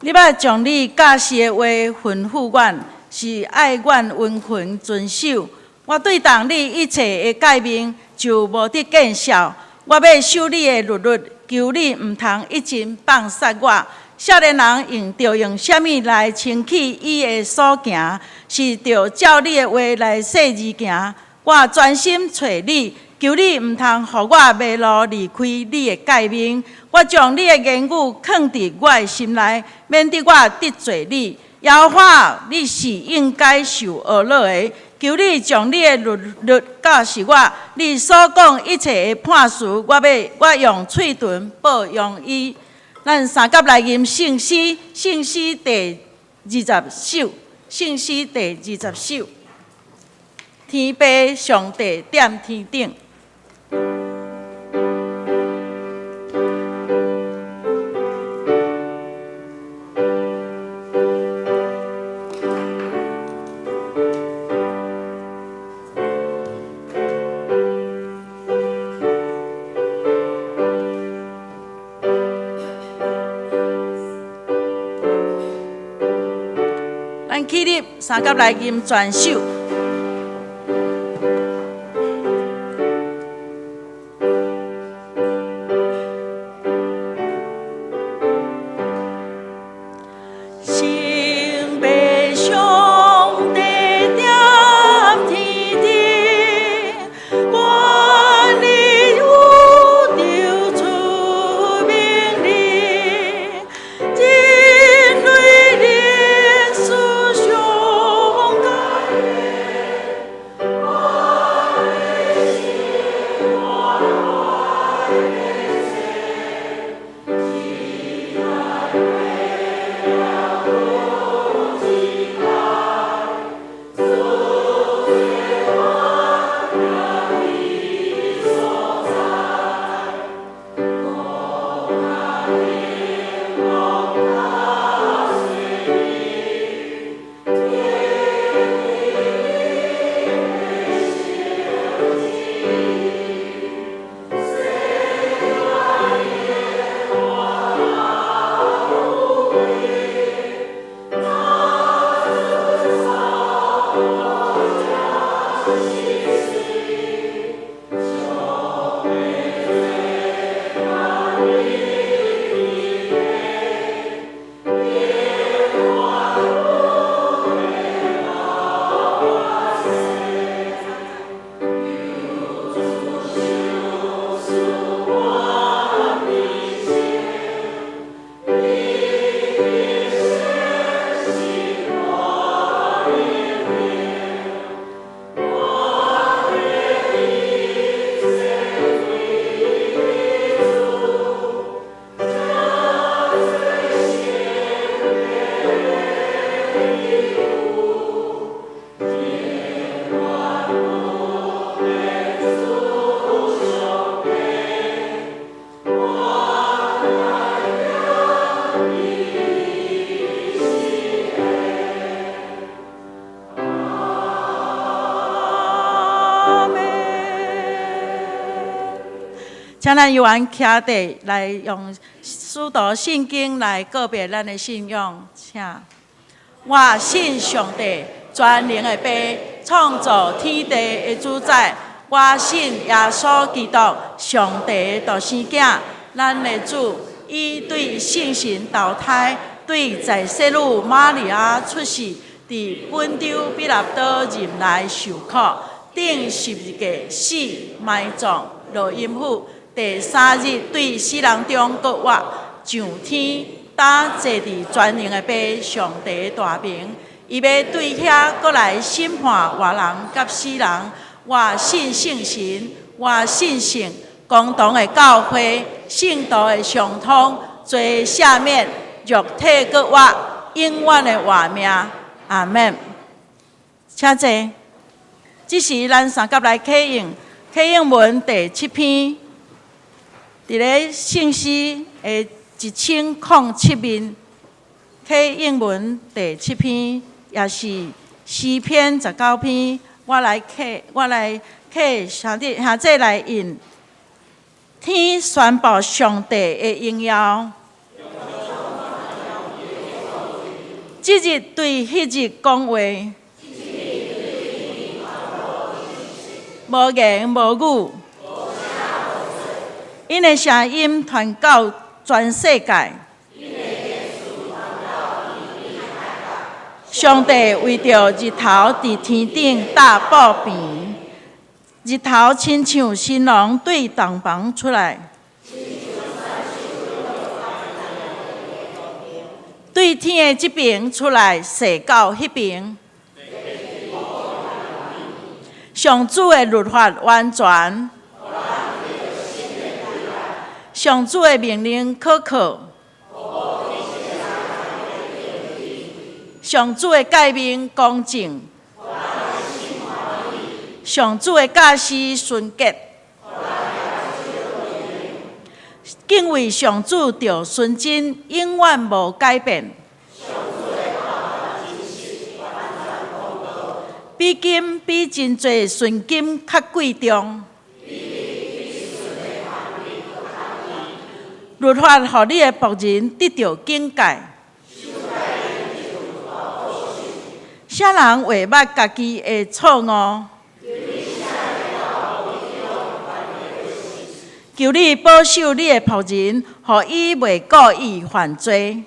你捌將你教示的話吩咐阮，是愛阮殷勤遵守。我對待你一切的誡命就無得見笑。我欲守你的律例，求你毋通一陣放殺我。少年人用著用啥物來清去伊的所行？是著照你的話來細膩行。我專心揣你，求你毋通予我迷路離開你的誡命。我將你的言語囥佇我的心內，免得我得罪你。耶和華，你是應該受呵咾的，求你將你的律例教示我。你所講一切的判詞，我欲我用喙唇報揚伊。咱三甲來吟聖詩，聖詩第二十首，聖詩第二十首。天父上帝踮天頂。咱起立，三甲來吟全首。聖父上帝踮天頂，權力宇宙出名人，人類歷史上懸。阿們。請咱猶原徛佇來用使徒信經來告別咱的信仰，請。我信上帝全能的父，創造天地的主宰。我信耶穌基督，上帝的獨生囝，咱的主，伊對聖神投胎，對在洗女瑪利亞出世，佇本丟彼拉多任內受苦，釘十字架死埋葬，落陰府，第三日對死人中復活，上天，搭坐佇全能的父上帝的大明，伊欲對遐閣來審判活人佮死人。我信聖神，我信聖公同的教會，聖徒的相通，罪赦免，肉體閣活，永遠的活命。阿們。請坐。這時咱三甲來啟應，啟應文第七篇，佇咧聖詩的1007面，啟應文第七篇，也是詩篇19篇。我來啟，我來啟兄弟兄姊來印。天宣布上帝的榮耀。這日對彼日講話，無言無語。𪜶的聲音傳到全世界。上帝為著日頭佇天頂搭布棚，日頭親像新郎對洞房出來，對天的這爿出來，踅到彼爿。上主的律法完全，上主的命令可靠。上主的誡命公正，上主的教示純潔。敬畏上主著純真，永遠無改變。比金比真濟純金較貴重。律法予你的僕人得著警戒。啥人會捌家己的錯誤？求你保守你的僕人，予伊袂故意犯罪。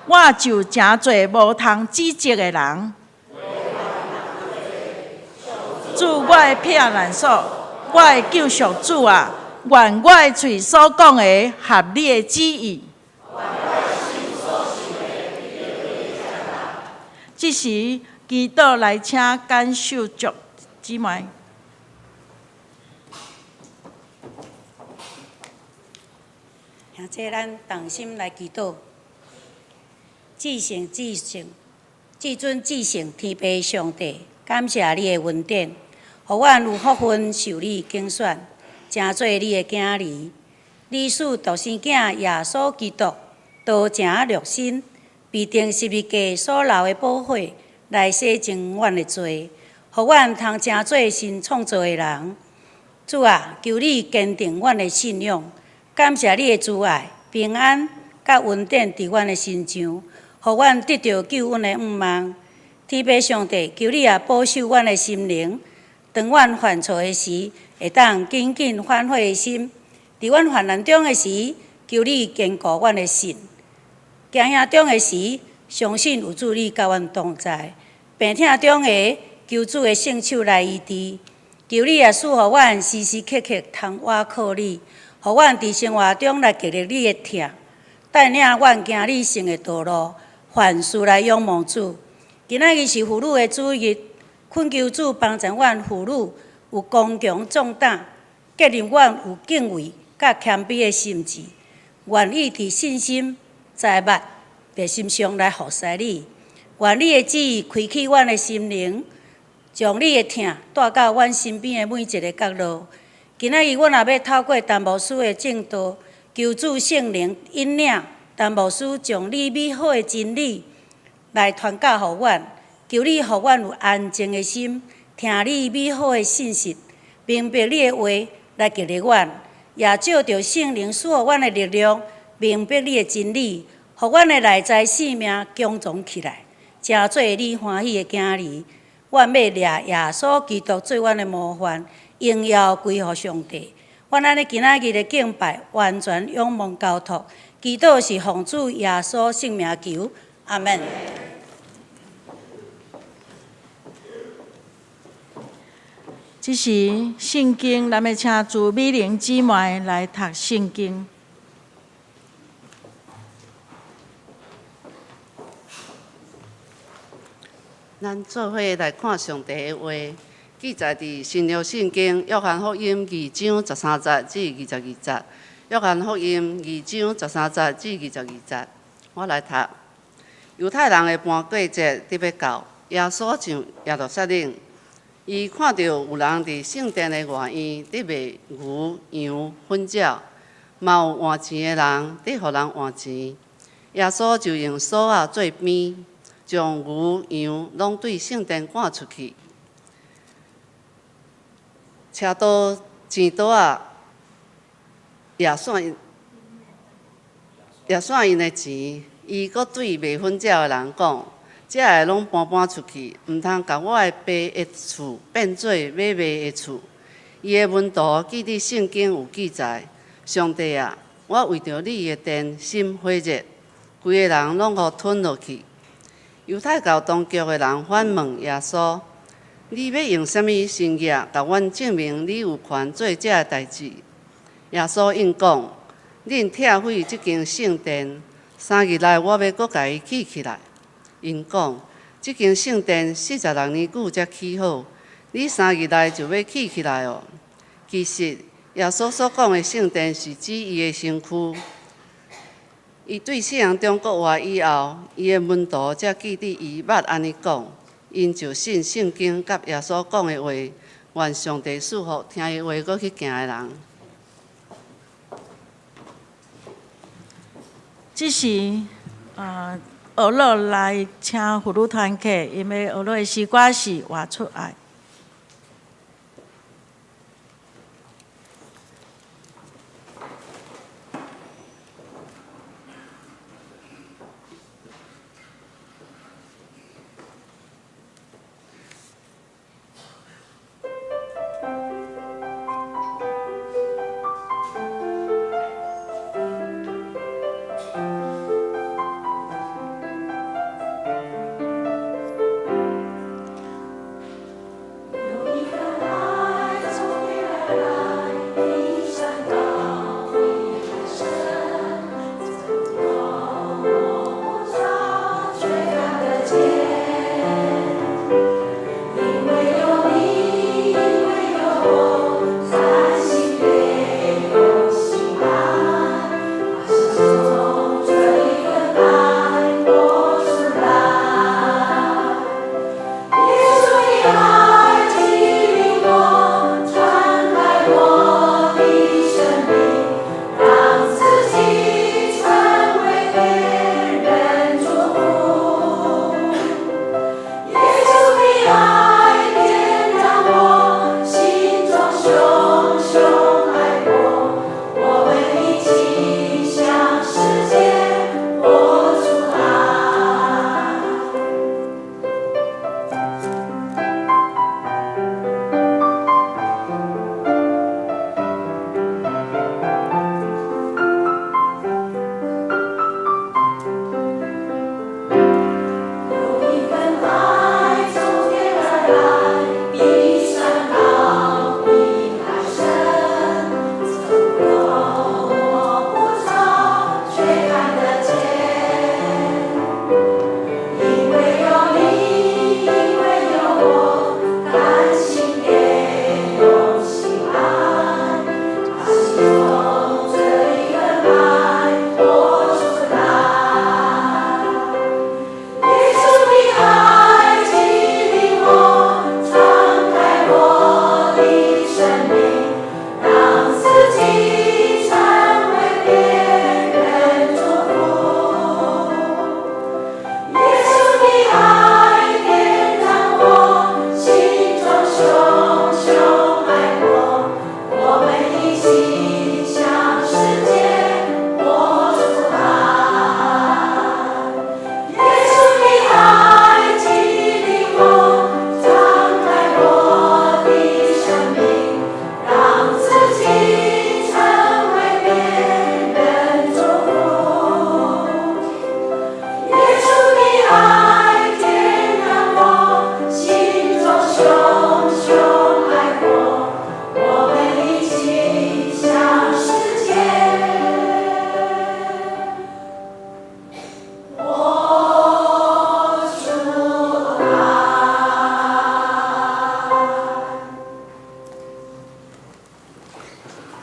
我就成做無通指責的人。主，我的避難所，我的救贖主啊，願我的喙所講的合你的旨意。這時，祈禱來請簡秀竹姊妹。兄弟，咱同心來祈禱。至聖至聖、至尊至聖天父上帝，感謝你的恩典，予阮有福分受你揀選，成做你的囝兒。你賜獨生囝耶穌基督，道成肉身，被釘十字架所流的寶血，來洗淨阮的罪，予阮通成做新創造的人。主啊，求你堅定阮的信仰，感謝你的慈愛、平安佮恩典佇阮的身上，予阮得著救恩的盼望。天父上帝，求你也保守阮的心靈，當阮犯錯的時，會當緊緊反悔的心；佇阮患難中的時，求你堅固阮的信；驚嚇中的時，相信有主你佮阮同在；病痛中的，求主的聖手來醫治。求你也賜予阮時時刻刻通倚靠你，予阮佇生活中來經歷你的疼，帶領阮行你聖的道路，凡事來仰望主。今仔日是婦女的主日，懇求主幫助阮婦女有剛強壯膽，建立阮有敬畏佮謙卑的心志，願意佇信心、財物、熱心上來服侍你。願你的旨意開啟阮的心靈，將你的疼帶到阮身邊的每一个角落。今仔日阮也欲透過陳牧師的證道，求主聖靈引領陳牧師將你美好的真理來傳教予阮。求你予阮有安靜的心，聽你美好的信息，明白你的話來激勵阮，也藉著聖靈賜予阮的力量，明白你的真理，予阮的內在生命強壯起來，成做你歡喜的囝兒。阮欲掠耶穌基督做阮的模範，榮耀歸予上帝。阮按呢今仔日的敬拜，完全仰望交託，祈禱是奉主耶穌聖名求，阿門。這時聖經，咱欲請朱美玲姊妹來讀聖經。咱做伙來看上帝的話，記載佇新約聖經約翰福音二章十三節至二十二節。約翰福音二章十三節至二十二節，我來讀。猶太人的盤過節佇欲到，耶穌上耶路撒冷，伊看著有人佇聖殿的外院佇賣牛、羊、糞鳥，嘛有換錢的人佇予人換錢。耶穌就用索仔做鞭，將牛羊攏對聖殿趕出去，車刀錢刀仔也算，掠散𪜶的錢，伊閣對賣粉鳥的人講：遮的攏搬搬出去，毋通共我的爸的厝變做買賣的厝。伊的門徒記佇聖經有記載：上帝啊，我為著你的殿心火熱，規個人攏予吞落去。猶太教當局的人反問耶穌：你欲用啥物神跡共阮證明你有權做這个代誌？耶穌應講：恁拆毀這間聖殿，3日內我欲閣共伊起起來。𪜶講：這間聖殿46年久才起好，你3日內就欲起起來哦？其實耶穌所講的聖殿是指伊的身軀。伊對世人中國話以後，伊的門徒才記得伊捌按呢講，𪜶就信聖經佮耶穌講的話。願上帝賜福聽伊話閣去行的人。這時，學樂來請婦女團契，𪜶欲學樂的詩歌是《活出愛》。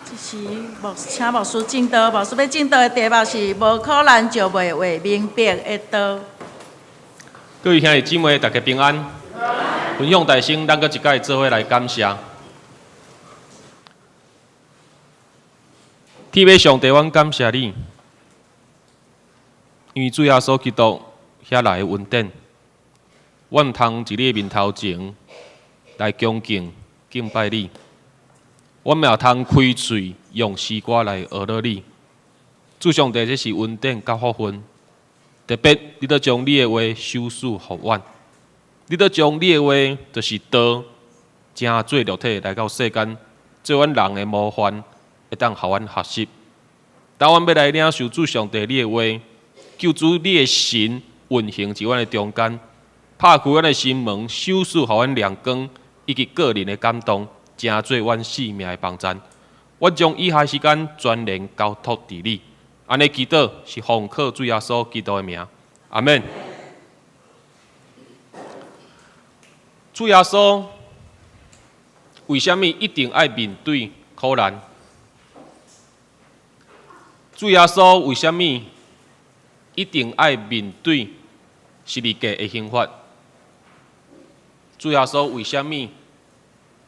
這時牧請牧師證道，牧師欲證道的題目是無可能就袂畫明白的道。各位兄弟姊妹，大家平安。分享大聲，咱閣一擺做伙來感謝。天父上帝，阮感謝你，因為主耶穌基督遐來的恩典，阮毋通佇你的面頭前來恭敬敬拜你，阮嘛通開喙用詩歌來學樂你。主上帝，這是恩典佮福分，特別你都將你的話賞賜予阮，你都將你的話就是道，成做肉體來到世間，做阮人的模範，會當予阮學習。當阮欲來領受主上帝你的話，求主你的神運行佇阮的中間，拍開阮的心門，賞賜予阮亮光，以及個人的感動，成做阮生命的幫贊。阮將以下時間全然交託佇你，按呢祈禱是奉靠主耶穌基督的名，阿們。主耶穌為啥物一定愛面對苦難？主耶穌為啥物一定愛面對十字架的刑罰？主耶穌為啥物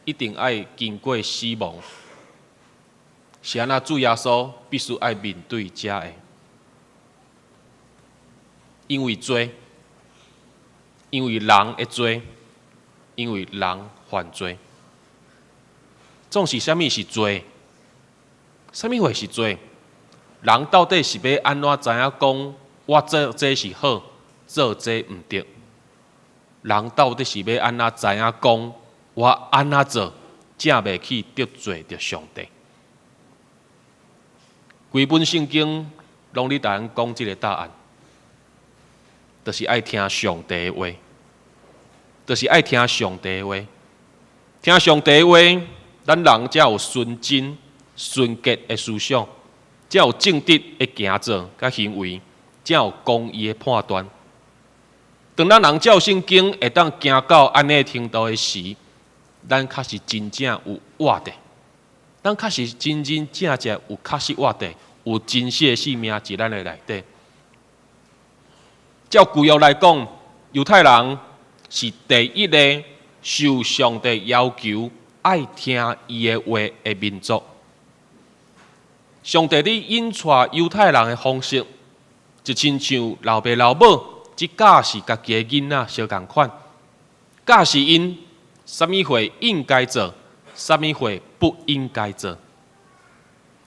一定愛經過死亡？是按怎主耶穌必須愛面對這个？因為罪，因為人的罪，因為人犯罪。總是啥物是罪？啥物貨是罪？人到底是欲按怎知影講，我做這是好，做這毋對？人到底是欲按怎知影講，我按怎做，才袂去得罪著上帝？規本聖經攏咧共咱講這个答案，就是愛聽上帝的話，就是愛聽上帝的話，聽上帝的話，咱人才有純真、純潔的思想，才有正直的行做佮行為，才有公義的判斷。當咱人照聖經會當行到按呢程度的時，咱確實真正有活著，咱確實真真正正有確實活著，有真實的生命佇咱的內底。照舊約來講，猶太人是第一个受上帝要求愛聽伊的話的民族。上帝咧引帶猶太人的方式，就親像老爸老母這教示家己的囡仔相仝款，教示𪜶啥物貨應該做，啥物貨不應該做。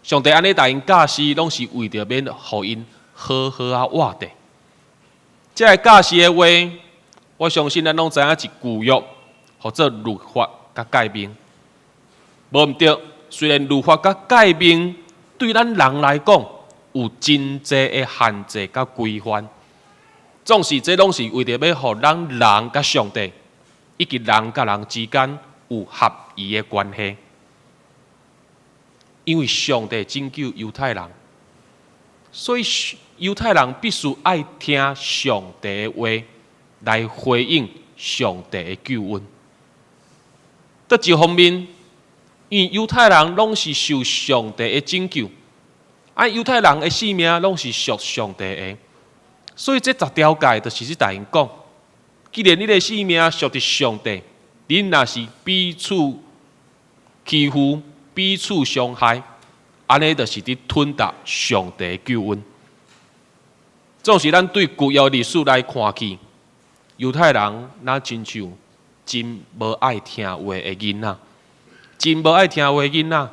上帝按呢共𪜶教示，攏是為著欲予𪜶好好仔活著。這个教示的話，我相信咱攏知影是舊約，號做律法佮誡命。無毋對，雖然律法佮誡命對咱人來講有真濟的限制佮規範，總是這攏是為著欲予咱人佮上帝，以及人佮人之間有合宜的關係。因為上帝拯救猶太人，所以猶太人必須愛聽上帝的話來回應上帝的救恩。佗一方面，因為猶太人攏是受上帝的拯救，啊，猶太人的性命攏是屬上帝的，所以這十條誡就是咧共𪜶講：既然你的性命屬佇上帝，恁若是彼此欺負、彼此傷害，按呢就是佇吞噬上帝的救恩。總是咱對舊約歷史來看去，猶太人若親像真無愛聽話的囡仔，真無愛聽話的囡仔，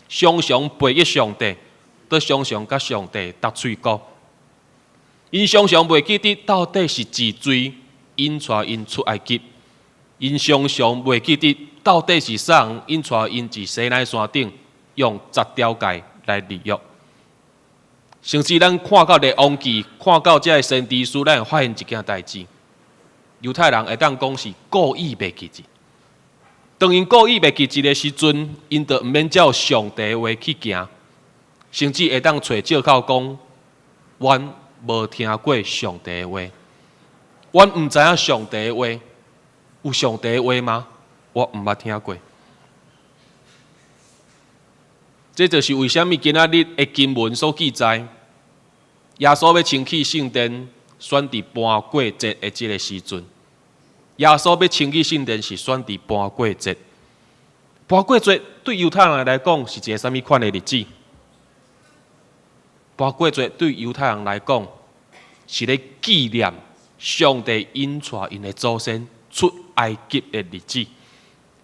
常常背逆上帝，閣常常佮上帝鬥喙鼓。𪜶常常袂記得到底是是誰引帶𪜶出埃及，𪜶常常袂記得到底是啥人引帶𪜶佇西奈山頂用十條誡來立約。甚至咱看到列王記，看到這个先知書，咱會發現一件代誌：猶太人會當講是故意袂記得。當𪜶故意袂記得的時陣，𪜶就毋免照上帝的話去行，甚至會當揣藉口講，阮無聽過上帝的話，阮毋知影上帝的話，有上帝的話嗎？我毋捌聽過。這就是為啥物今仔日的經文所記載，耶穌欲清去聖殿，選佇盤過節的這个時陣。耶穌欲清去聖殿是選佇盤過節。盤過節對猶太人來講是一个啥物款的日子？盤過節對猶太人來講是咧紀念上帝引帶𪜶的祖先出埃及的日子，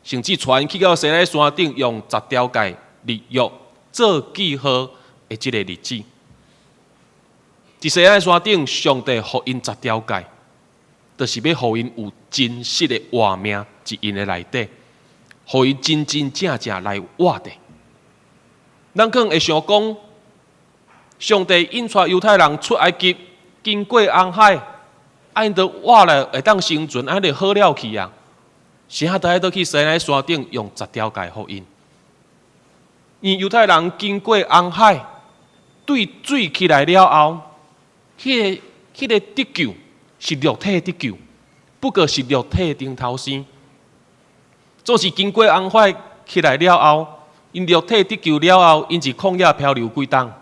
甚至帶𪜶去到西奈山頂用十條誡立約做記號的這个日子。佇西奈山頂，上帝予𪜶十條誡，就是欲予𪜶有真實的活命佇𪜶的內底，予𪜶真真正正來活著。咱可能會想講，上帝引帶猶太人出埃及，經過紅海，啊，𪜶都活來會當生存，按呢就好了去啊。啥都愛倒去西奈山頂用十條誡予𪜶。因猶太人經過紅海，對水起來了後，彼個得救是肉體得救，不過是肉體頂頭生。總是經過紅海起來了後，𪜶肉體得救了後，𪜶佇曠野漂流幾冬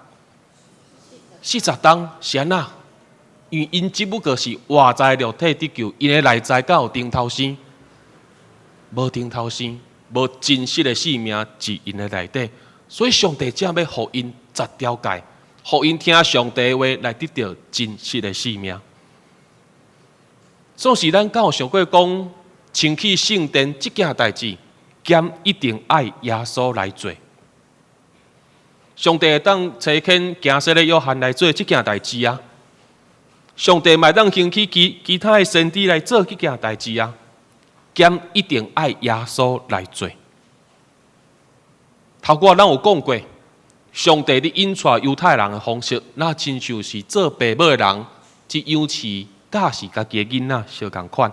？40冬是按怎？因為𪜶只不過是外在肉體得救，𪜶的內在敢有頂頭生？無頂頭生，無真實的生命佇𪜶的內底，所以上帝才欲予𪜶十條誡，予𪜶聽上帝話來得著真實的生命。總是咱敢有想過講，清去聖殿這件代誌，敢一定愛耶穌來做？上帝會當差遣行洗禮約翰來做這件代誌啊！上帝嘛會當興起其他的先知來做這件代誌啊！敢一定愛耶穌來做？頭拄仔咱有講過，上帝佇引帶猶太人的方式，若親像是做爸母的人，去養飼教示家己的囡仔相仝款。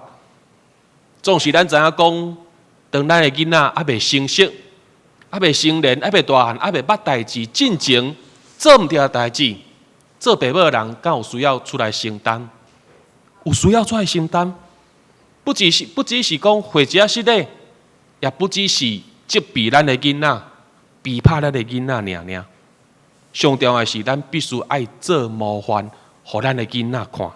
總是咱知影講，當咱的囡仔猶未成熟、猶未成年、猶未大漢、猶未捌代誌，進前做毋著代誌，做爸母的人敢有需要出來承擔？有需要出來承擔？不只是講回家失禮，也不只是責備咱的囡仔，批判咱的囡仔爾爾。上重要的是，咱必須愛做模範，予咱的囡仔看。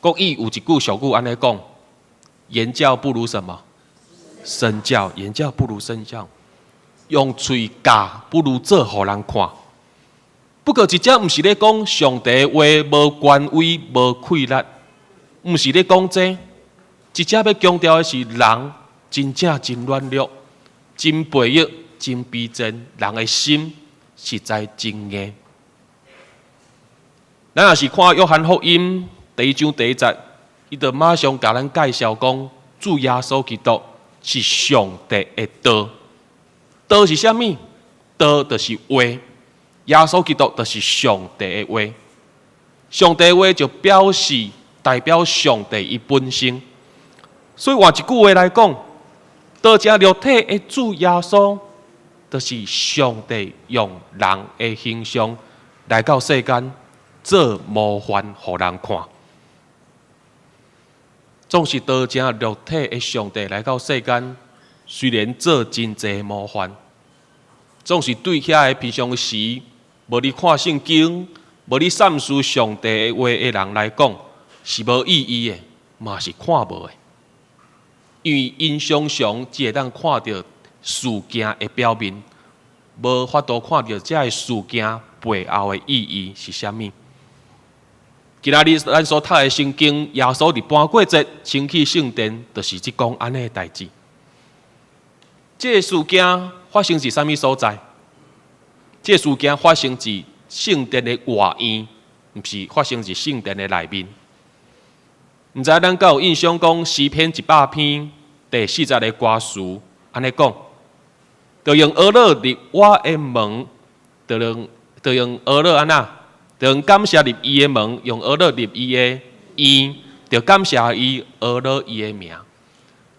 國語有一句俗語按呢講：言教不如什麼？身教。言教不如身教。用喙教不如做予人看。不過，這節毋是咧講上帝話無權威、無氣力，毋是咧講這。這節欲強調的是，人真正真軟弱、真背逆、真卑賤，人的心實在真硬。咱若是看約翰福音第一章第一節，伊就馬上共咱介紹講，主耶穌基督是上帝的道。道是啥物？道就是話。耶穌基督就是上帝的話。上帝的話就表示代表上帝伊本身。所以換一句話來講，道成肉體的主耶穌，就是上帝用人的形象來到世間做模範，予人看。總是道成肉體的上帝來到世間，雖然做真濟模範，總是對遐个平常時無咧看聖經、無咧散思上帝的話的人來講，是無意義的，嘛是看無的。因為𪜶常常只會當看著事件的表面，無法度看著這个事件背後的意義是啥物。今仔日咱所讀的聖經，耶穌佇盤過節清去聖殿，就是咧講按呢的代誌。這个事件發生佇啥物所在？這个事件發生佇聖殿的外院，毋是發生佇聖殿的內面。毋知咱敢有印象講詩篇100篇第四節的歌詞，按呢講，著用蚵仔入我的門，著用蚵仔按怎？著用感謝入伊的門，用蚵仔入伊的院，著感謝伊，呵咾伊的名。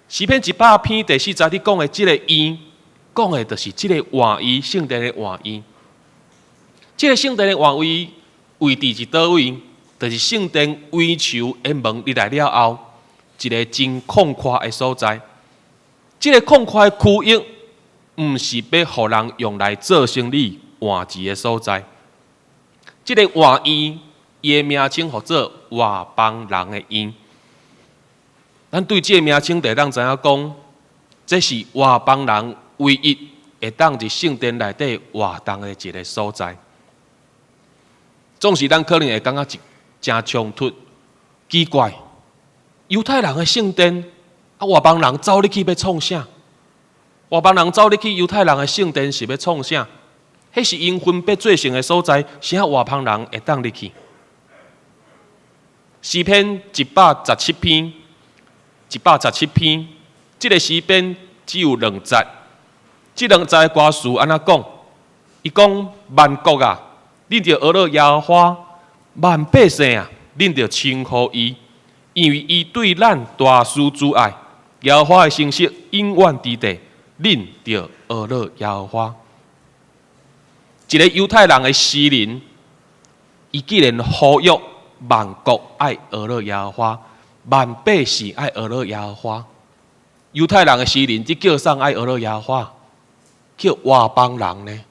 詩篇一百篇第四節，你講的這个院，講的就是這个外院，聖殿的外院。這个聖殿的外院位置佇佗位？就是聖殿圍牆的門入來了後，一个真曠闊的所在。這个曠闊的區域，毋是欲予人用來做生意換錢的所在。這个外院，伊的名稱號做外邦人的院。咱對這个名稱，就會當知影講，這是外邦人唯一會當佇聖殿內底活動的一个所在。總是咱可能會感覺一誠衝突，奇怪，猶太人的聖殿，啊外邦人走入去欲創啥？外邦人走入去猶太人的聖殿是欲創啥？彼是𪜶分別做聖的所在，啥外邦人會當入去？詩篇一百十七篇，一百十七篇，這个詩篇只有兩節，這兩節的歌詞按怎講？伊講萬國啊，恁著呵咾耶和華；萬百姓啊，恁著稱呼伊，因為伊對咱大施慈愛。耶和華的誠實永遠佇地，恁著呵咾耶和華。一个猶太人的詩人，伊既然呼籲萬國愛呵咾耶和華，萬百姓愛呵咾耶和華。猶太人的詩人，這叫啥愛呵咾耶和華？叫外邦人呢？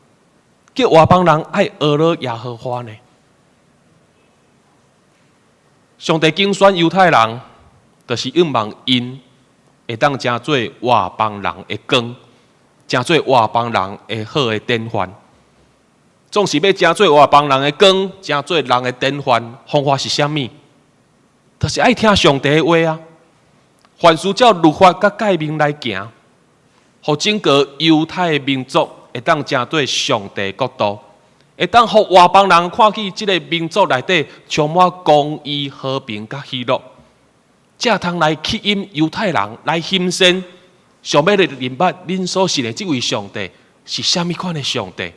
叫外邦人愛呵咾耶和華呢？上帝揀選猶太人，就是向望𪜶會當成做外邦人的光，成做外邦人的好的典範。總是欲成做外邦人的光，成做人的典範，方法是啥物？就是愛聽上帝的話啊！凡事照律法佮誡命來行，予整個猶太民族會當成做上帝國度，會當予外邦人看見這个民族內底充滿公義、和平佮喜樂，才通來吸引猶太人來欣賞，想欲來認捌恁所信的這位上帝是啥物款的上帝。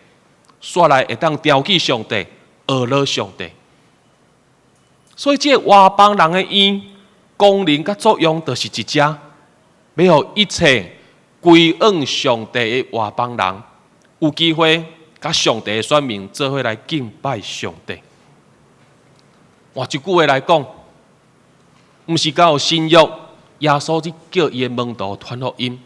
煞來會當牢記上帝，呵咾上帝。所以，這个外邦人的院功能佮作用，就是一隻，欲予一切歸向上帝的外邦人有機會，佮上帝的選民做伙來敬拜上帝。換一句話來講，毋是到新約耶穌才叫伊的門徒傳福音。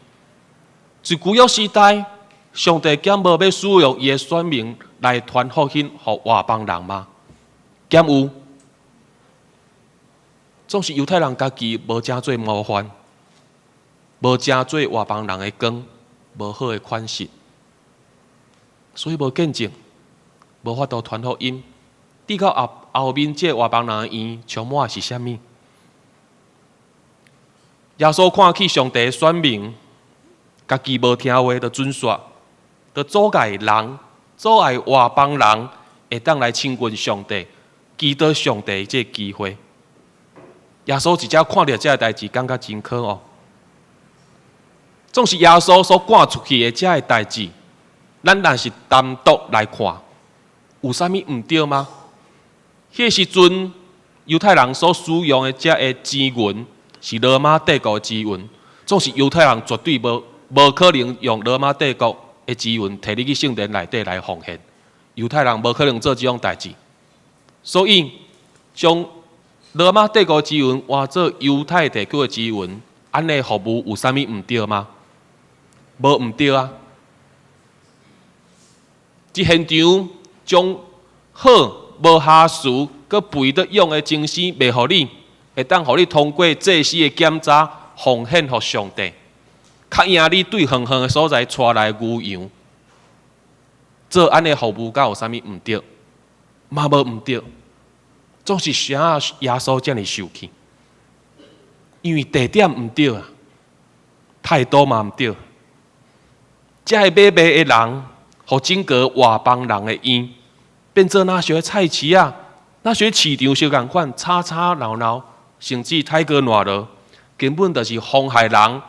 佇舊約時代，上帝敢無欲使用伊的選民來傳福音予外邦人嗎？敢有？總是猶太人家己無成做模範，無成做外邦人的光，無好的款式，所以無見證，無法度傳福音。直到後後面這个外邦人的院充滿的是啥物？耶穌看起上帝的選民，家己無聽話，就準煞，就阻礙人，阻礙外邦人會當來親近上帝、祈禱上帝這个機會。耶穌一只看著這个代誌，感覺真可惡。總是耶穌所趕出去的這个代誌，咱若是單獨來看，有啥物毋對嗎？彼个時陣，猶太人所使用的這个錢銀是羅馬帝國的錢銀，總是猶太人絕對無可能用羅馬帝國的錢銀提入去聖殿內底來奉獻。猶太人無可能做這種代誌，所以將羅馬帝國錢銀換做猶太地區的錢銀，按呢服務有啥物毋對嗎？無毋對啊！佇現場將好無瑕疵、閣肥得養的精生賣予你，會當予你通過祭司的檢查，奉獻予上帝，較贏你對遠遠的所在帶來牛羊，做按呢服務，敢有啥物毋對？嘛無毋對，總是啥耶穌遮爾受氣？因為地點毋對啊，態度嘛毋對。這个買賣的人，予整個外邦人的院變做若像菜市仔，若像市場相仝款，吵吵鬧鬧，甚至太過熱鬧，根本就是妨害人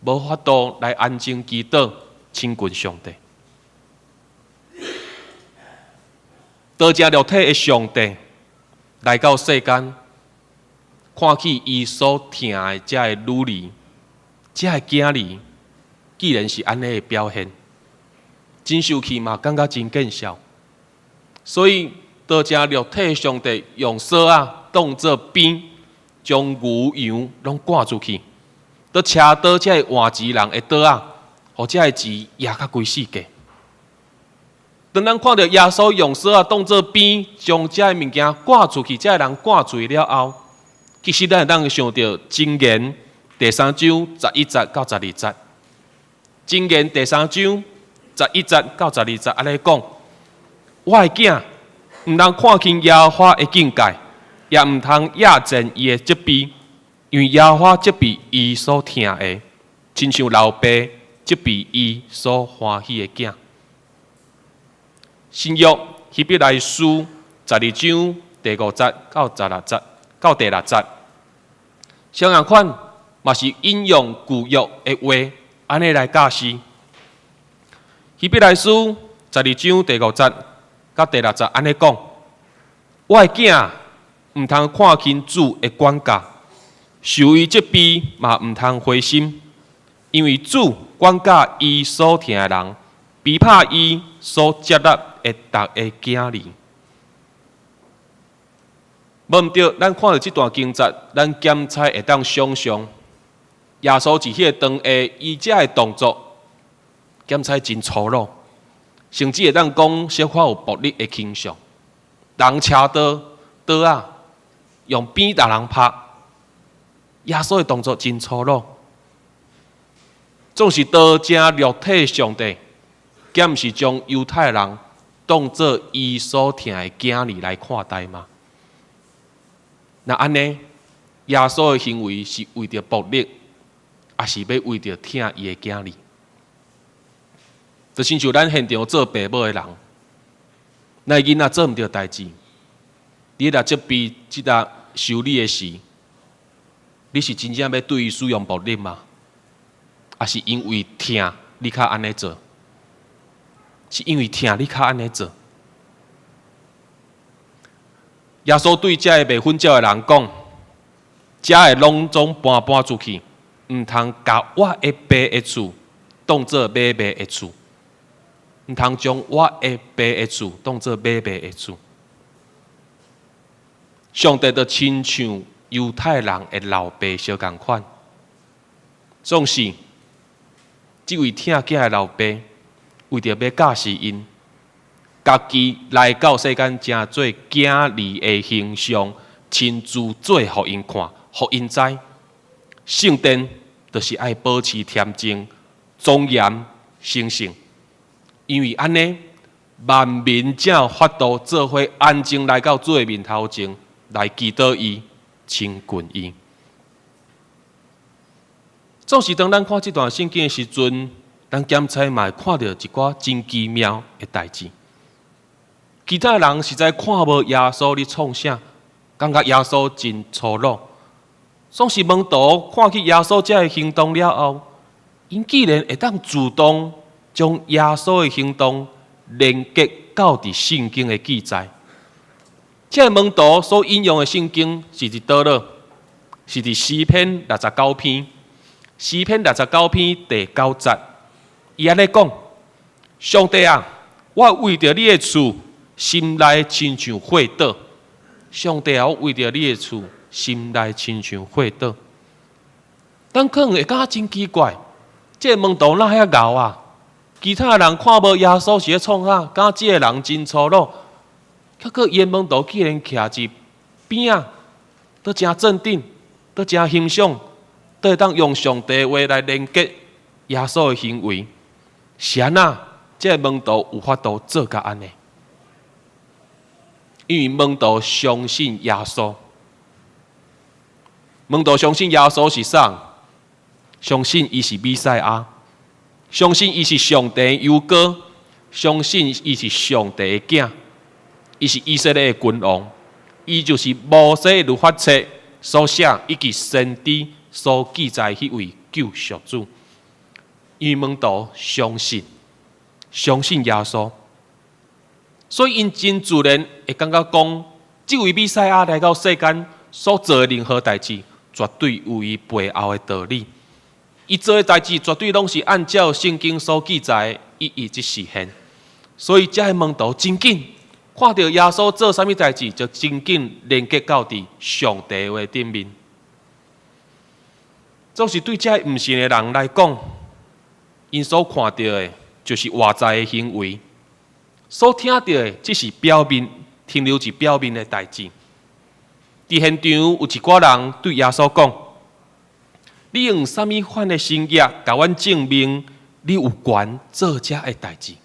無法度來安靜祈禱、親近上帝。道成肉體的上帝來到世間，看起伊所疼的這个女兒，這个囝兒，既然是按呢的表現，真生氣嘛，感覺真見笑。所以道成肉體的上帝用索仔當做鞭，將牛羊攏趕出去，閣車倒這个換錢人的桌仔，予這个錢壓甲規世界。當咱看著耶穌用索仔當做鞭，將這个物件趕出去，這个人趕出去了後，其實咱會當想著箴言第三章十一節到十二節。箴言第三章十一節到十二節按呢講：我的囝，毋通看輕耶和華的警戒，也毋通厭賤伊的責備，因為耶和華責備伊所疼的，親像老爸責備伊所歡喜的囝。新約希伯來書12章第五節到十六節到第六節，相仝款嘛是引用舊約的話，按呢來教示。希伯來書十二章第五節佮第六節按呢講：我的囝，毋通看輕主的管教，受伊責備嘛毋通灰心，因為主管教伊所疼的人，比拍伊所接納的逐个囝兒。無毋對，咱看著這段經節，咱檢猜會當想像，耶穌佇彼个當下，伊遮的動作，檢猜真粗魯，甚至會當講小可有暴力的傾向。人撨刀刀仔，用鞭共人拍，耶穌的動作真粗魯，總是刀正肉體上帝，敢毋是將猶太人當做伊所疼的囝兒來看待嗎？若按呢，耶穌的行為是為著暴力，抑是欲為著疼伊的囝兒？就親像咱現場做爸母的人，咱囡仔做毋著代誌，你若責備這個修理的時，你是真正欲對伊使用暴力嗎？抑是因為疼你較按呢做？是因為疼你較按呢做？耶穌對這个賣粉鳥的人講：遮的攏總搬搬出去，毋通共我的爸的厝當做買賣的厝，毋通將我的爸的厝當做買賣的厝。上帝就親像猶太人的老爸相仝款，總是這位疼囝的老爸，為著欲教示𪜶，家己來到世間，成做囝兒的形象，親自做予𪜶看，予𪜶知。聖殿就是愛保持恬靜、莊嚴、神聖，因為按呢，萬民才有法度做伙安靜來到主的面頭前來祈禱伊、親近伊。總是當咱看這段聖經的時陣，咱檢猜嘛會看著一寡真奇妙的代誌。其他人實在看無耶穌咧創啥，感覺耶穌真粗魯。總是門徒看見耶穌這个行動了後，𪜶竟然會當自動將耶穌的行動連結到佇聖經的記載。這个門徒所引用的聖經是佇佗落？是佇詩篇六十九篇，詩篇六十九篇第九節，伊按呢講：上帝啊，我為著你的厝，心內親像火桌。上帝啊，我為著你的厝，心內親像火桌。咱可能會感覺真奇怪，這個門徒哪遐𠢕啊？其他人看無耶穌是咧創啥，感覺這個人真粗魯。結果伊的門徒竟然徛佇邊仔，都誠鎮定，都誠欣賞，都會當用上帝的話來連結耶穌的行為。是按怎？這個門徒有法度做甲按呢？因為門徒相信耶穌，門徒相信耶穌是啥？相信伊是彌賽亞，相信伊是上帝的羊羔，相信伊是上帝的囝，伊是以色列的君王，伊就是摩西律法冊所寫以及先知所記載彼位救贖主。因為門徒相信，相信耶穌，所以𪜶真自然會感覺講，這位彌賽亞來到世間所做的任何代誌，絕對有伊背後的道理。伊做的代誌絕對攏是按照聖經所記載，一一去實現。所以，這个門徒真緊看著耶穌做啥物代誌，就真緊連結到佇上帝話頂面。總是對這个毋信的人來講，𪜶所看著的，就是外在的行為；所聽著的，只是表面停留佇表面的代誌。佇現場有一寡人對耶穌講：你用啥物款的神蹟，共阮證明你有權做這个代誌？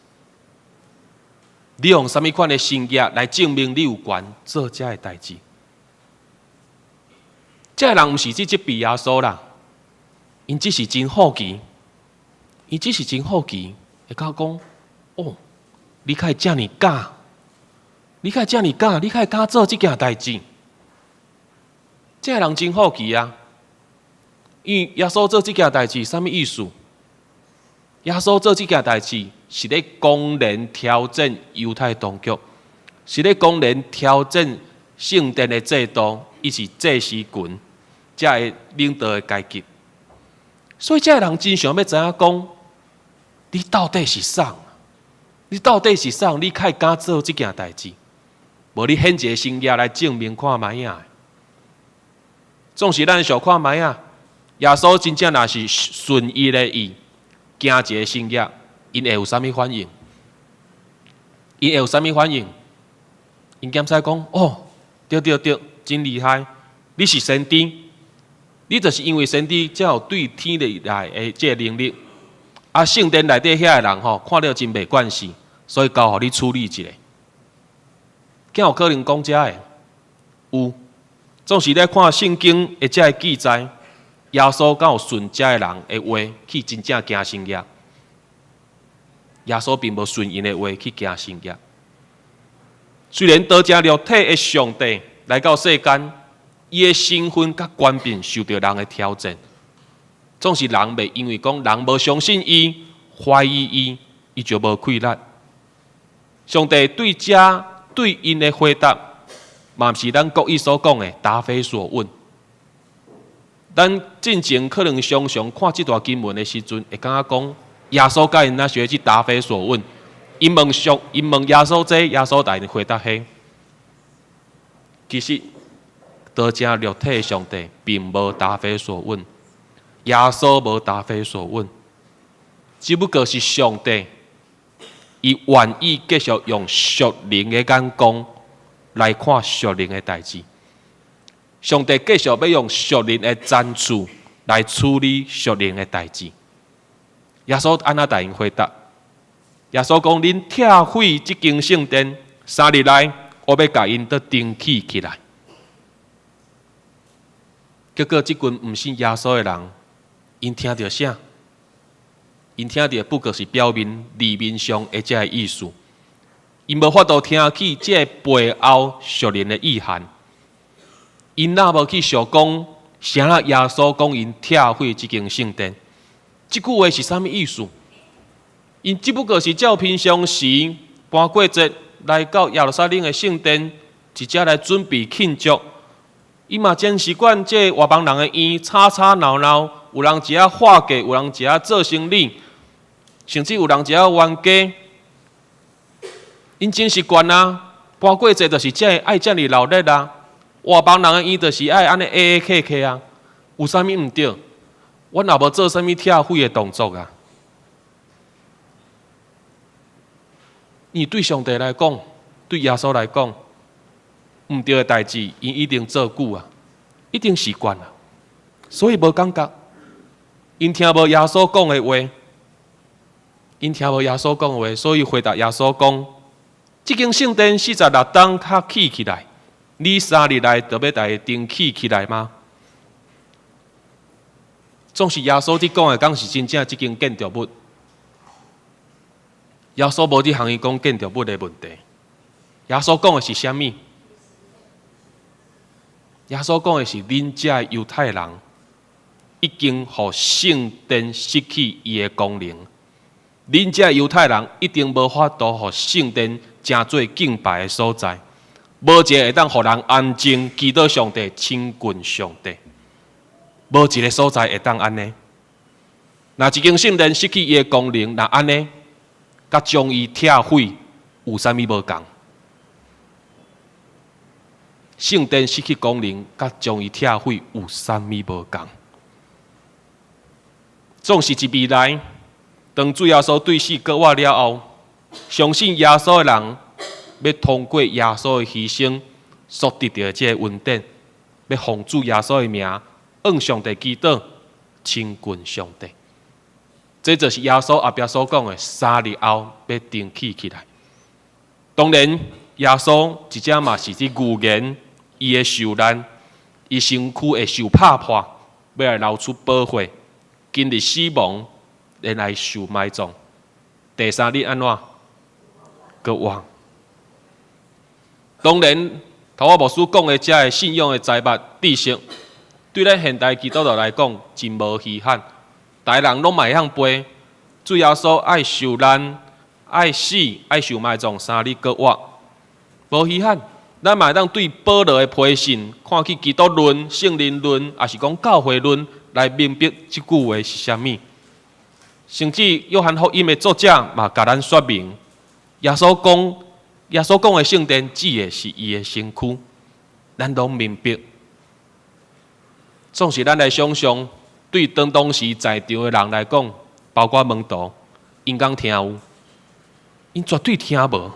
你用啥物款的神蹟來證明你有權做這个代誌？這个人毋是去責備耶穌啦，𪜶只是真好奇，伊只是真好奇，會感覺講：哦，你敢會遮爾敢？你敢會遮爾敢？你敢會敢做這件代誌？這个人真好奇啊！因為耶穌做這件代誌，啥物意思？耶穌做這件代誌是咧公然挑戰猶太當局，是咧公然挑戰聖殿的制度，伊是祭司群，這个領導的階級。所以這个人真想欲知影講，你到底是啥？你到底是啥？你敢會敢做這件代誌？無你顯一个神跡來證明看覓仔。總是咱想看覓仔，耶穌真正若是順伊的意，行一个神跡，𪜶會有啥物反應？𪜶會有啥物反應？𪜶敢使講哦，對對對，真厲害！你是先知，你就是因為先知才有對天地來的這个能力。啊，聖殿內底遐个人吼，看了真袂慣勢，所以交予你處理一下。敢有可能講這个？有。總是咧看聖經的這个記載，耶穌敢有順這个人的話去真正行神跡？耶穌並無順𪜶的話去行神跡。雖然道成肉體的上帝來到世間，伊的身份佮權柄受著人的挑戰，總是人袂因為講人無相信伊、懷疑伊，伊就無氣力。上帝對這對𪜶的回答，嘛毋是咱國語所講的答非所問。咱進前可能常常看這段經文的時陣，會感覺講耶穌共𪜶若是去答非所問。𪜶問上，𪜶問耶穌這，耶穌共𪜶回答彼。其實，道成肉體的上帝並無答非所問，耶穌無答非所問，只不過是上帝，伊願意繼續用屬靈的眼光來看屬靈的代誌。上帝繼續欲用屬靈的層次來處理屬靈的代誌。耶穌按怎共𪜶回答？耶穌講：恁拆毀這間聖殿，3日內，我欲共𪜶閣重起起來。結果，這群毋信耶穌的人，𪜶聽著啥？𪜶聽著不過是表面字面上的這个意思，𪜶無法度聽去這个背後屬靈的意涵。𪜶若無去想講，啥人耶穌講𪜶拆毀這間聖殿？這句話是啥物意思？𪜶只不過是照平常時盤過節來到耶路撒冷的聖殿，一齊來準備慶祝。伊嘛真習慣這外邦人的院吵吵鬧鬧，有人佇遐劃價，有人佇遐做生理，甚至有人佇遐冤家。𪜶真習慣啊，盤過節就是這愛遮爾鬧熱啊。外邦人的院就是愛按呢挨挨客客啊，有啥物毋對？阮也無做啥物拆毀的動作啊。因為對上帝來講，對耶穌來講，毋對的代誌，𪜶一定做久啊，一定習慣啊，所以無感覺。𪜶聽無耶穌講的話，𪜶聽無耶穌講的話，所以回答耶穌講：這間聖殿46冬才起起來，你3日內就欲共伊重起起來嗎？總是耶穌佇講的，敢是真正這間建築物？耶穌無佇向伊講建築物的問題。耶穌講的是啥物？耶穌講的是恁這猶太人已經予聖殿失去伊的功能，恁這猶太人一定無法度予聖殿成做敬拜的所在，無一个會當予人安靜祈禱上帝、親近上帝，無一个所在會當按呢。若一間聖殿失去伊的功能，若按呢，佮將伊拆毀有啥物無仝？聖殿失去功能，佮將伊拆毀有啥物無仝？總是一未來，當主耶穌對死復活了後，相信耶穌的人，欲通過耶穌的犧牲所得著的這个恩典，欲奉主耶穌的名，向上帝祈禱，親近上帝。這就是耶穌後壁所講的，3日後欲重起起來。當然，耶穌一直嘛是佇預言伊的受難，伊身軀會受拍破，欲來流出寶血，經歷死亡，然後受埋葬。第三日按怎？閣活。當然，頭仔牧師講的這个信仰的財物知識，對咱現代基督徒來講真無稀罕。逐个人攏嘛會曉背，主耶穌愛受難、愛死、愛受埋葬，3日閣活，無稀罕。咱嘛會當對保羅的批信，看去基督論、聖靈論，抑是講教會論，來明白這句話是啥物。甚至約翰福音的作者嘛，共咱說明，耶穌講的聖殿指的是伊的身軀，咱攏明白。總是咱來想像，對當時在場的人來講，包括門徒，𪜶敢聽有？𪜶絕對聽無。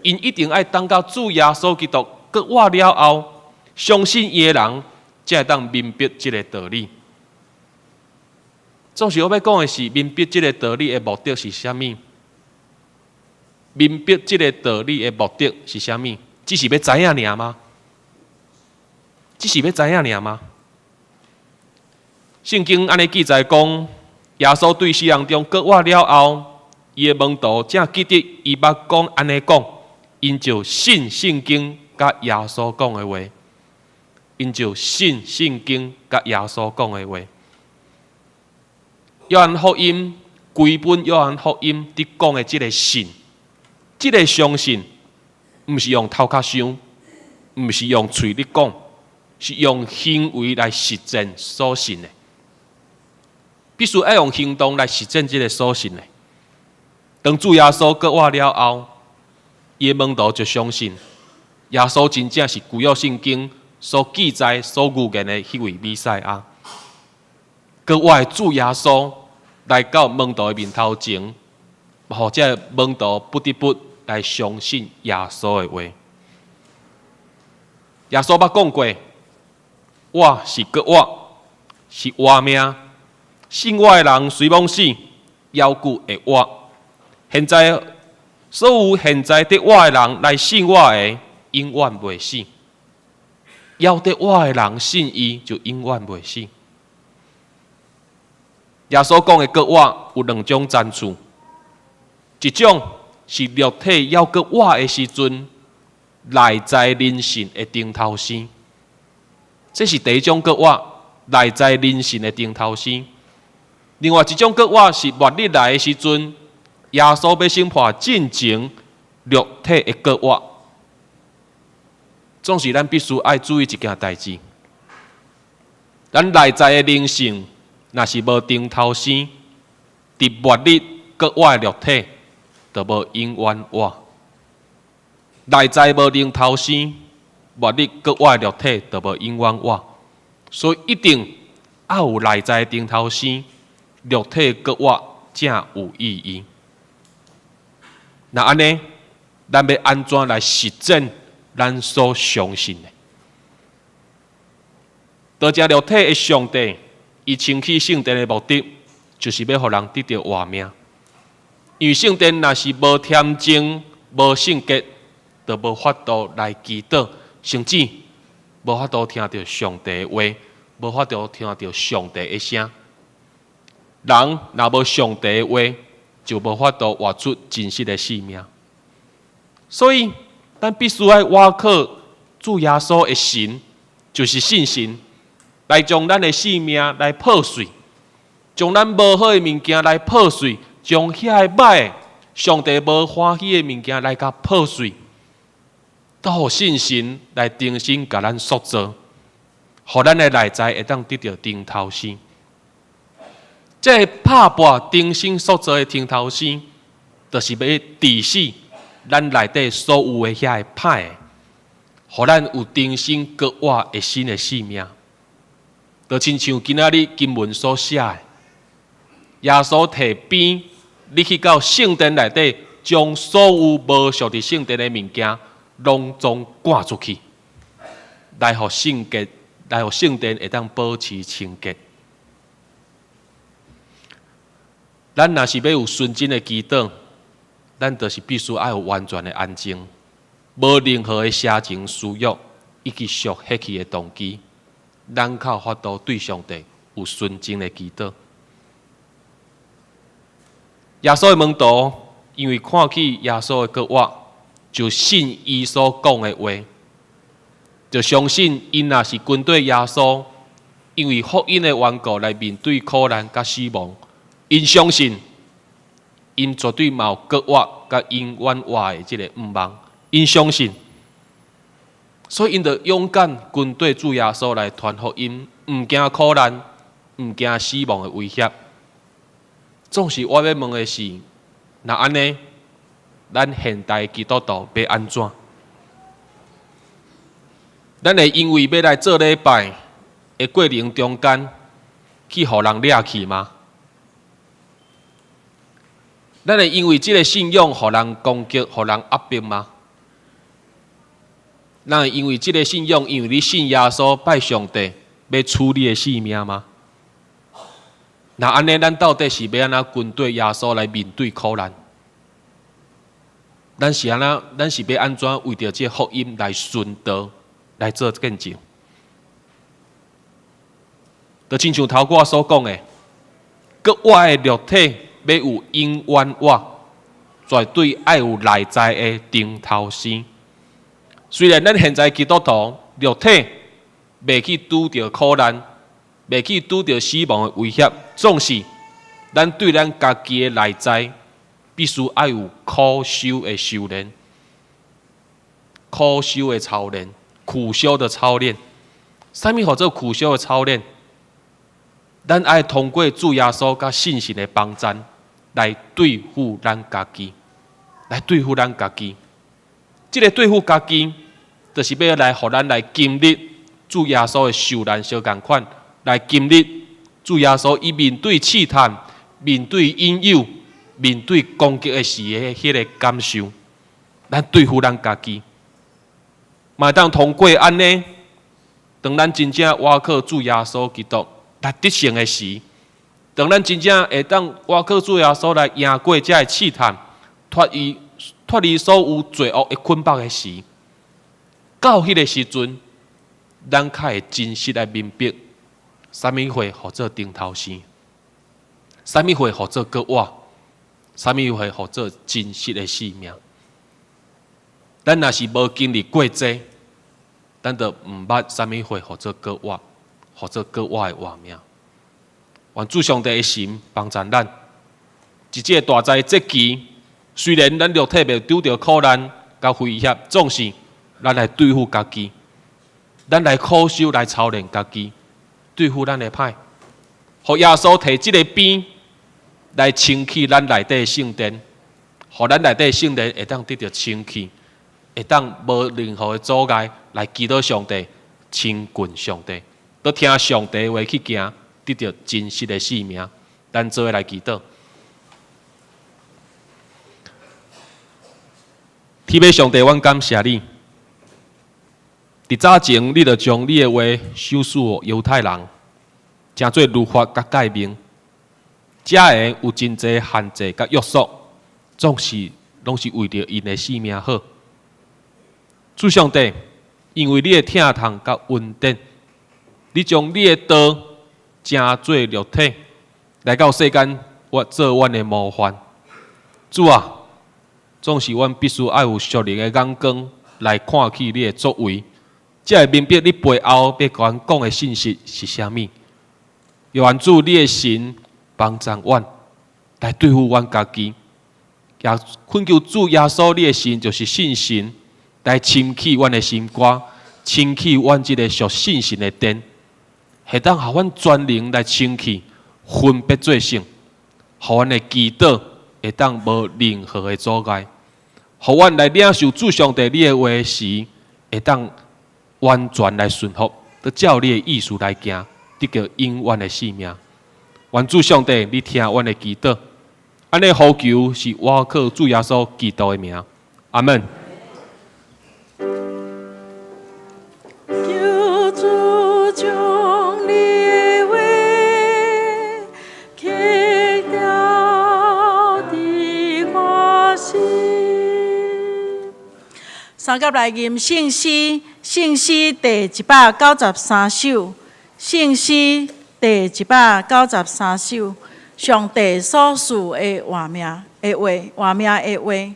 𪜶一定愛等到主耶穌基督閣活了後，相信伊的人，才會當明白這个道理。總是我欲講的是，明白這个道理的目的是啥物？明白這个道理的目的是啥物？只是欲知影爾嗎？只是欲知影爾嗎？聖經按呢記載講，耶穌對死人中閣活了後，伊的門徒才記得伊捌講按呢講，𪜶就信聖經佮耶穌講的話，𪜶就信聖經佮耶穌講的話。約翰福音規本約翰福音佇講的這个信，這个相信，毋是用頭殼想，毋是用喙咧講，是用行為來實踐所信的。必須愛用行動來實踐這个所信的。當主耶穌閣活了後，伊的門徒就相信耶穌真正是舊約聖經所記載、所預言的彼位彌賽亞。閣活的主耶穌來到門徒的面頭前，予這个門徒不得不來相信耶穌的話。耶穌捌講過：我是閣活，是活命。信我的人雖罔死，猶閣會活。現在所有現在佇活的人來信我的，永遠袂死。猶佇活的人信伊，就永遠袂死。耶穌講的閣活有兩種層次，一種是肉體猶閣活的時陣，內在靈性的重頭生，這是第一種閣活，內在靈性的重頭生。另外一種閣活是末日來的時陣，耶穌欲審判進前肉體的閣活。總是咱必須愛注意一件代誌，咱內在的靈性若是無重頭生，佇末日閣活的肉體，就無永遠活。內在無重頭生，末日閣活的肉體就無永遠活。所以一定愛有內在的重頭生，肉體閣活才有意義。若按呢，咱欲按怎來實踐咱所相信的？造成肉體的上帝，伊清起聖殿的目的，就是欲予人得著活命。因為聖殿若是無恬靜、無聖潔，就無法度來祈禱，甚至無法度聽著上帝的話，無法度聽著上帝的聲。人若無上帝的話，就無法度活出真實的生命。所以，咱必須愛倚靠主耶穌的神，就是聖神，來將咱的生命來破碎，將咱無好的物件來破碎，將遐个歹、上帝無歡喜的物件來共破碎，都予聖神來重新共咱塑造，予咱的內在會當得著重頭生。這个拍破重新塑造的重頭生，就是欲治死咱內底所有的遐个歹的，予咱有重新閣活的新的生命。就親像今仔日經文所寫的，耶穌提鞭，入去到聖殿內底，將所有無屬佇聖殿的物件，攏總趕出去，來予聖潔，來予聖殿會當保持清潔。咱若是欲有純真的祈禱，咱就是必須愛有完全的安靜，無任何的邪情私欲以及屬血氣的動機，咱較有法度對上帝有純真的祈禱。耶穌的門徒因為看起耶穌的復活，就信伊所講的話，就相信𪜶若是跟綴耶穌，因為福音的緣故來面對苦難佮死亡，𪜶相信，𪜶絕對嘛有復活佮永遠活的這个向望，𪜶相信，所以𪜶就勇敢跟綴主耶穌來傳福音，毋驚苦難，毋驚死亡的威脅。總是我欲問的是，若按呢，咱現代基督徒欲按怎？咱會因為欲來做禮拜的過程中間，去予人掠去嗎？咱會因為這个信仰，予人攻擊、予人壓迫嗎？咱會因為這个信仰，因為你信耶穌、拜上帝，欲取你的性命嗎？若按呢，咱到底是欲按怎跟綴耶穌來面對苦難？咱是按怎？咱是欲按怎為著這个福音來殉道，來做見證？就親像頭拄仔所講的，閣活的肉體欲有永遠活，絕對愛有內在的重頭生。雖然咱現在基督徒肉體袂去拄著苦難，袂去拄著死亡的威脅，總是咱對咱家己的內在必須愛有苦修的修煉，苦修的操練，苦修的操練。啥物號做苦修的操練？咱愛通過主耶穌佮聖神的幫贊來對付咱家己，來對付咱家己。這个對付家己，就是欲來予咱來經歷主耶穌的受難相仝款，來經歷主耶穌伊面對試探、面對引誘、面對攻擊的時的彼个感受。咱對付咱家己，嘛會當通過按呢，當咱真正倚靠主耶穌基督來得勝的時，當咱真正會當倚靠主耶穌來贏過這个試探，脫離所有罪惡的捆綁的時，到彼个時陣，咱較會真實來明白，啥物貨號做重頭生，啥物貨號做閣活，啥物貨號做真實的生命。咱若是無經歷過這，咱就毋捌啥物貨號做閣活，號做閣活的活命。願主上帝的神幫助咱，佇這个大災節期，雖然咱肉體袂拄著苦難佮威脅，總是咱來對付家己，咱來苦修來操練家己，對付咱的歹，予耶穌提這个鞭來清氣咱內底的聖殿，予咱內底的聖殿會當得著清氣，會當無任何的阻礙來祈禱上帝、親近上帝，閣聽上帝的話去行，得著真實的生命。咱做伙來祈禱。天父上帝，阮感謝你。佇早前，你就將你的話賞賜予猶太人，成做律法佮誡命。遮的有真濟限制佮約束，總是攏是為著𪜶的性命好。主上帝，因為你的疼痛佮恩典，你將你的道成做肉體，來到世間，我做阮的模範。主啊，總是阮必須愛有屬靈的眼光來看起你的作為，才會明白你背後欲共阮講的信息是啥物。願主你的神幫助阮來對付阮家己，也懇求主耶穌你的神就是聖神來清去阮的心肝，清去阮這个屬聖神的殿，會當予阮全靈來清去，分別做聖，予阮的祈禱會當無任何的阻礙，予阮來領受主上帝你的話時，會當完全來順服，閣照你的意思來行，得著永遠的生命。願主上帝，你聽阮的祈禱，按呢呼求是倚靠主耶穌基督的名，阿門。求主將你的話刻雕佇我心。三甲來吟聖詩，聖詩第193首，聖詩第193首，上帝所賜的活命。的話，活命的話。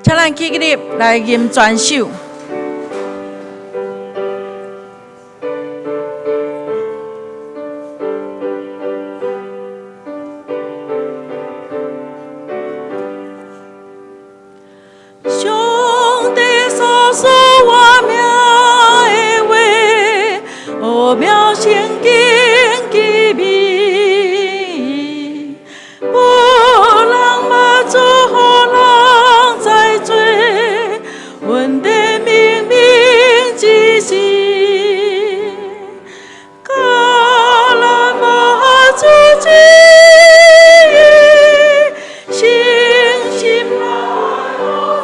請咱起立來吟全首。上帝所說活命的話，奧妙聖經奇美，無人嘛做予人知罪，問題明明之時，教咱嘛主旨意，誠心來服侍。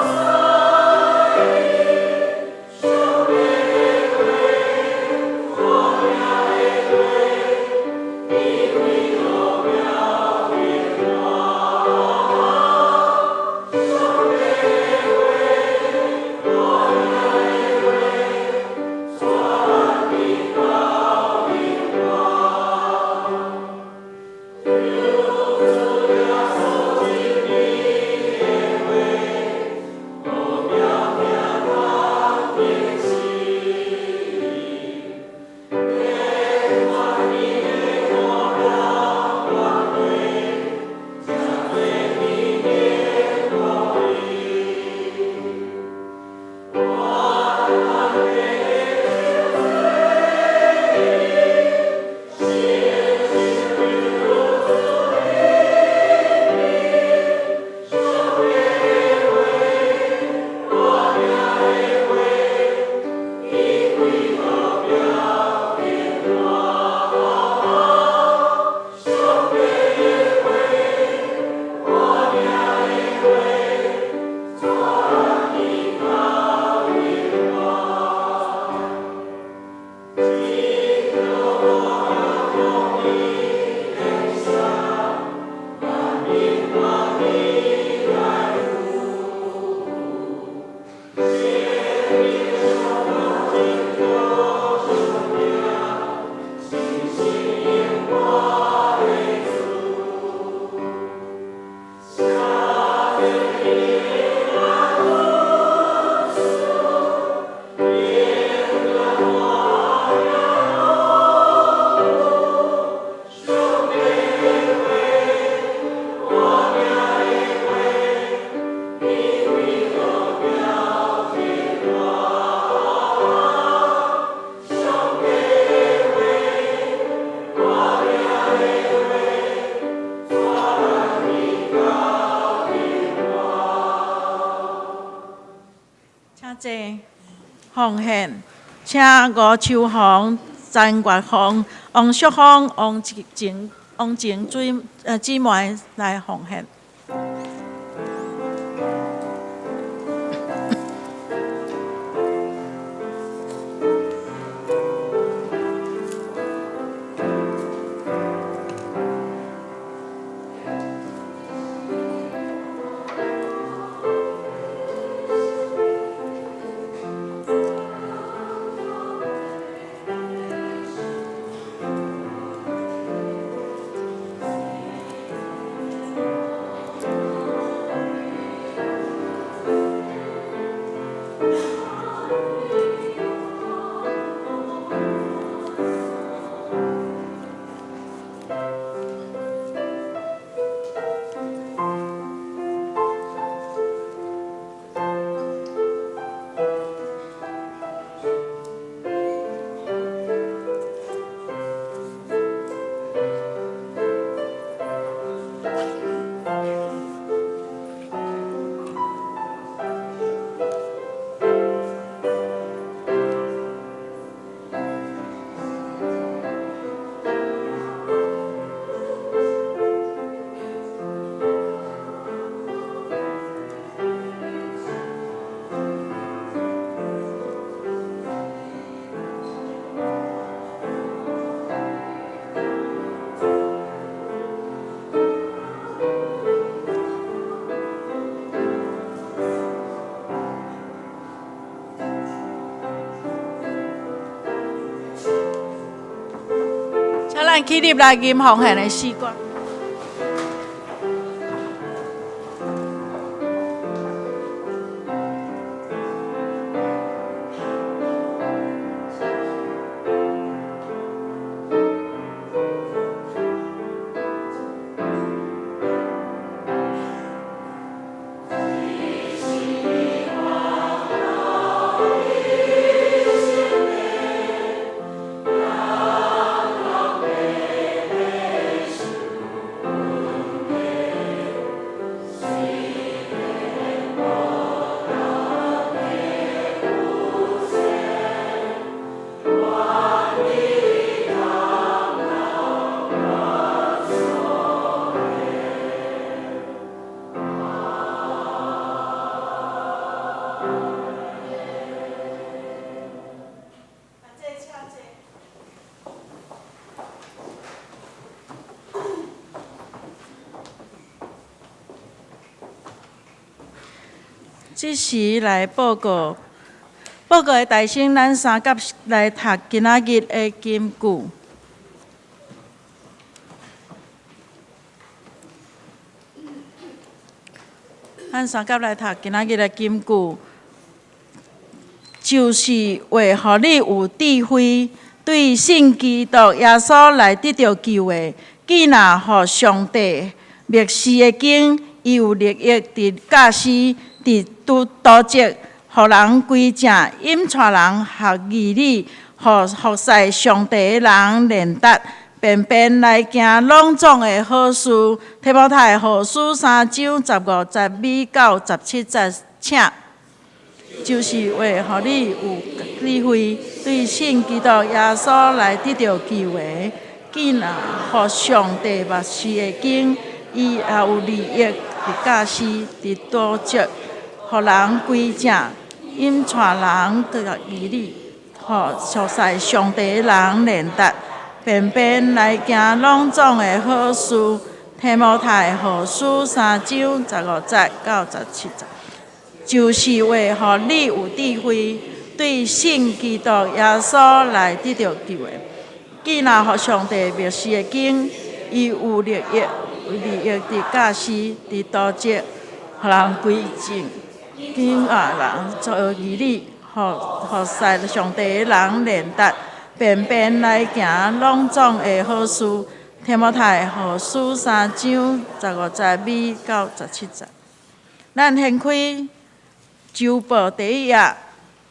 請坐奉獻，請吳秋紅、陳月鳳、王淑芳、王靜、王靜水姊妹來奉獻。咱起立來吟奉獻的詩歌。這時來報告，報告的大聲，咱三甲來讀今仔日的金句。咱三甲來讀今仔日的金句，就是話，予你有智慧，對信基督耶穌來得著救的。既若予上帝默示的經，伊有利益佇教師。佇拄導則，予人歸正，引帶人學義理，予服侍上帝的人練達，便便來行攏總的好事。提摩太後書三章十五節尾到十七節，請。就是話，予你有智慧，對信基督耶穌來得著救的。既若予上帝默示的經，伊也有利益佇教師，佇導則。予人歸正，引帶人學義理，予服侍上帝的人練達，便便來行攏總的好事。提摩太後書三章十五節到十七節，就是話，予你有智慧，對信基督耶穌來得著救的。既若予上帝默示的經，伊有利益，利益佇教師，佇導則，予人歸正。引帶人做義理，予服侍上帝的人練達，便便來行攏總的好事。提摩太後書三章十五節尾到十七節。咱掀開週報第一頁，下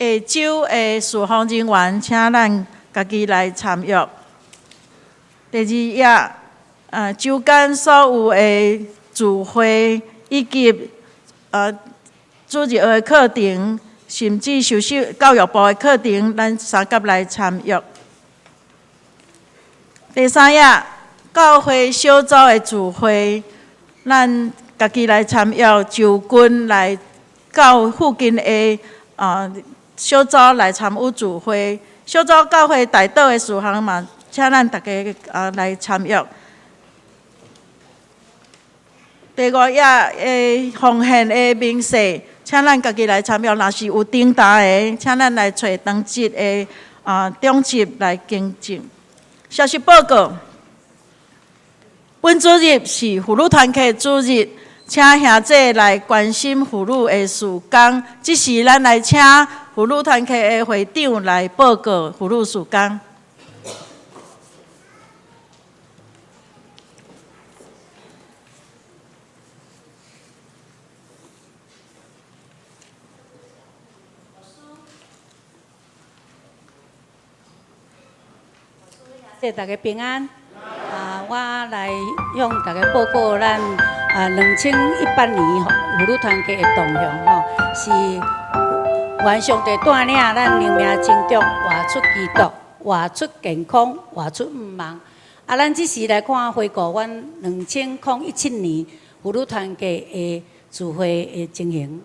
週的事奉人員，請咱家己來參與。第二頁，週間所有的聚會以及主日學的課程，甚至修習教育部的課程，咱三甲來參與。第三頁，教會小組的聚會，咱家己來參與，就近來到附近的小組來參與聚會。小組教會代禱的事項嘛，請咱大家來參與。第五頁的奉獻的明細，請咱家己來參與。若是有長大的，請咱來揣當值的長執來更正。消息報告：本主日是婦女團契主日，請兄姐來關心婦女的事工。這時，咱來請婦女團契的會長來報告婦女事工。謝大家平安。啊，我來向大家報告咱2018年婦女團契的動向吼，是願上帝帶領咱靈命成長，活出基督，活出健康，活出向望。啊，咱這時來看回顧阮2017年婦女團契的聚會的情形。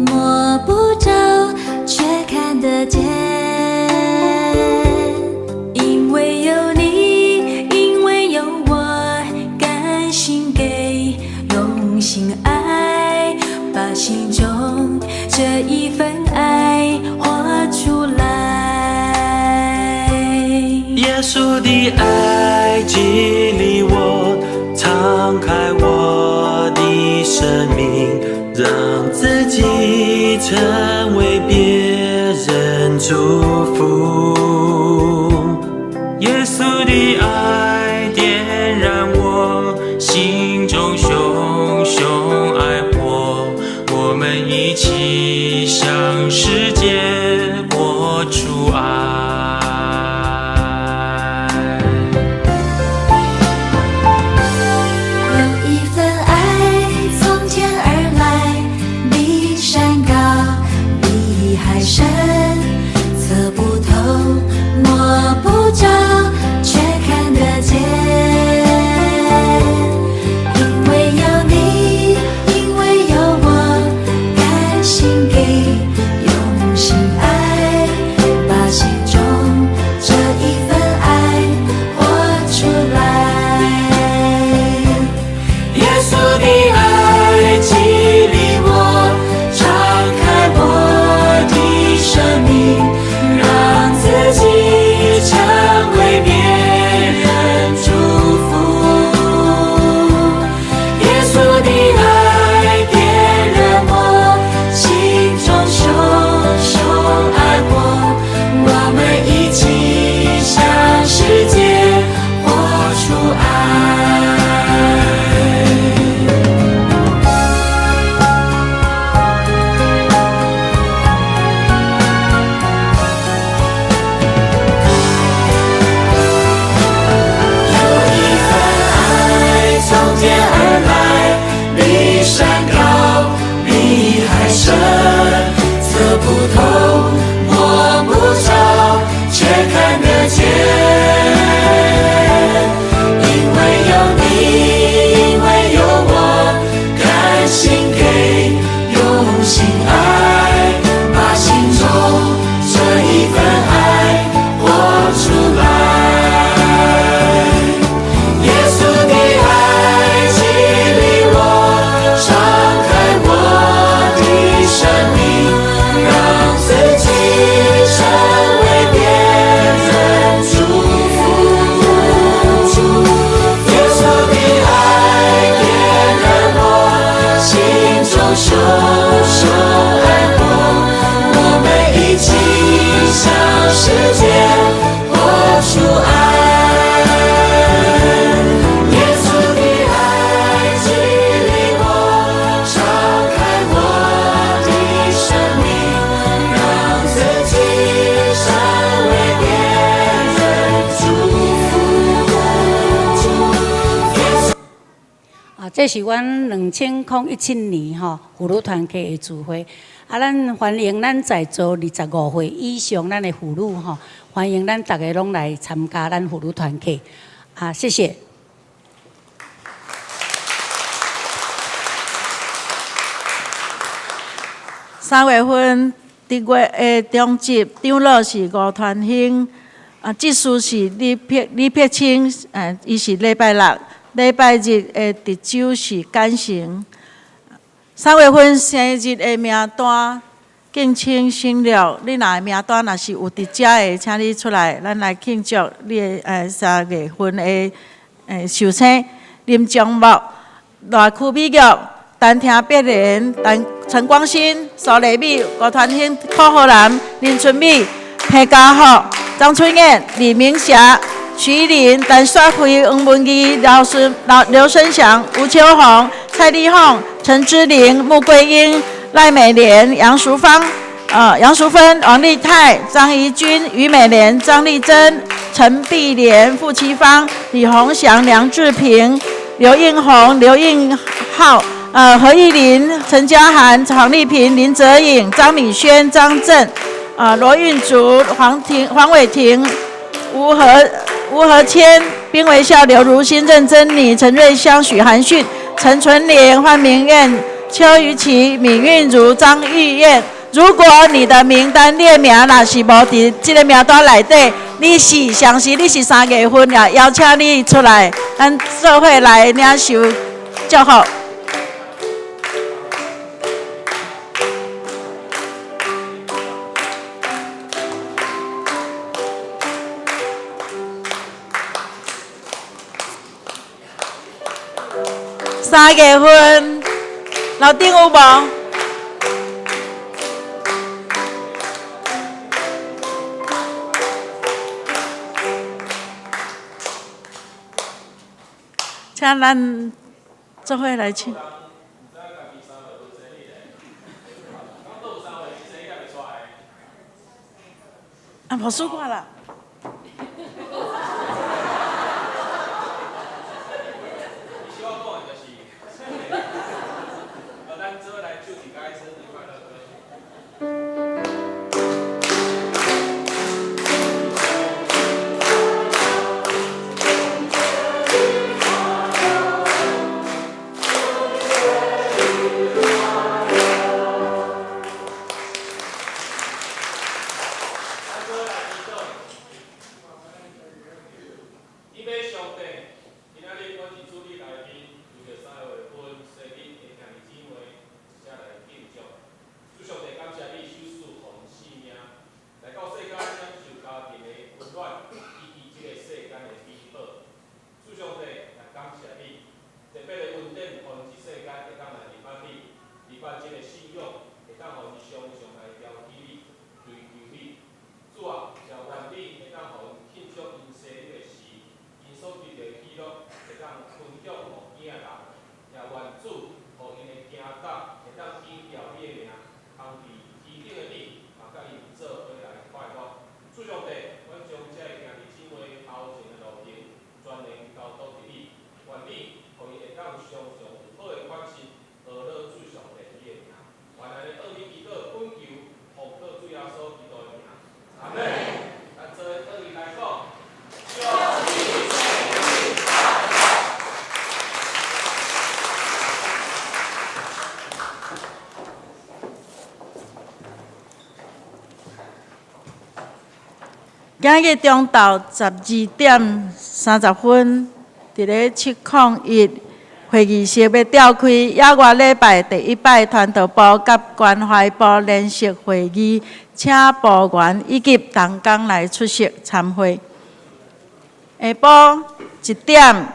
摸不著，卻看得見。因為有你，因為有我，甘心給，用心愛，把心中這一份愛活出來。耶穌的愛激勵我，敞開我的生命，讓自己成為別人祝福。耶穌的愛點燃我心中熊熊愛火，我們一起向世界活出愛。有一份愛從天而來，比山高，比海深，測不透，摸不著，卻看得見。因為有你，因為有我，甘心給，用心愛，把心中這一份愛活出來。耶穌的愛激勵我，敞開我的生命，讓自己成為別人祝福。耶穌的愛點燃我心中熊熊愛火，我們一起向世界活出愛。有一份愛從天而來，比山高，比海深，測不透，摸不著，卻看得見。因為有你，因為有我，甘心給，用心愛，把心中這一份愛活出來。耶穌的愛激勵我，敞開我的生命，讓自己成為別人祝福。耶穌的愛點燃我心中熊熊愛火，我們一起向世界活出愛。耶穌的愛激勵我，敞開我的生命，讓自己成為別人祝福。啊，這是阮2017年吼婦女團契的聚會。啊，咱歡迎咱在座25歲以上咱的婦女吼，歡迎咱逐家攏來參加咱婦女團契。啊，謝謝。3月份佇月的中執長老是吳傳興，啊，執事是李碧清，伊是禮拜六、禮拜日的值週是簡成。3月份生日的名單，敬請省略。你若的名單若是有佇遮的，請你出來，咱來慶祝你的3月份的壽星。林章木、賴區美玉、陳聽碧蓮、陳光新、蘇麗美、吳傳興、柯浩南、林春美、彭家福、張春燕、李明霞、徐玲、陳雪輝、黃文義、劉生祥、吳秋紅、蔡麗鳳、陳芝玲、穆桂英、賴美蓮、楊淑芳、楊淑芬、王麗泰、張怡君、余美蓮、張麗珍、陳碧蓮、傅其芳、李宏祥、梁志平、劉應宏、劉應浩、何玉玲、陳嘉涵、黃麗萍、林澤穎、張敏軒、張震、羅運竹、黃偉庭、吳和謙、丁維孝、劉如新、任珍妮、陳瑞香、許涵訓、陳純蓮、范明艷、邱瑜琪、閔韵如、張玉燕。如果你的名單列名若是無佇這个名單內底，你是上時你是三月份，也邀請你出來，咱做伙來領受祝福。三月份，樓頂有無？請咱做伙來唱。啊，無輸過啦。今日中晝12點30分，佇咧701會議室欲召開抑月禮拜第一擺傳道部佮關懷部聯席會議，請部員以及同工來出席參會。下晡1點，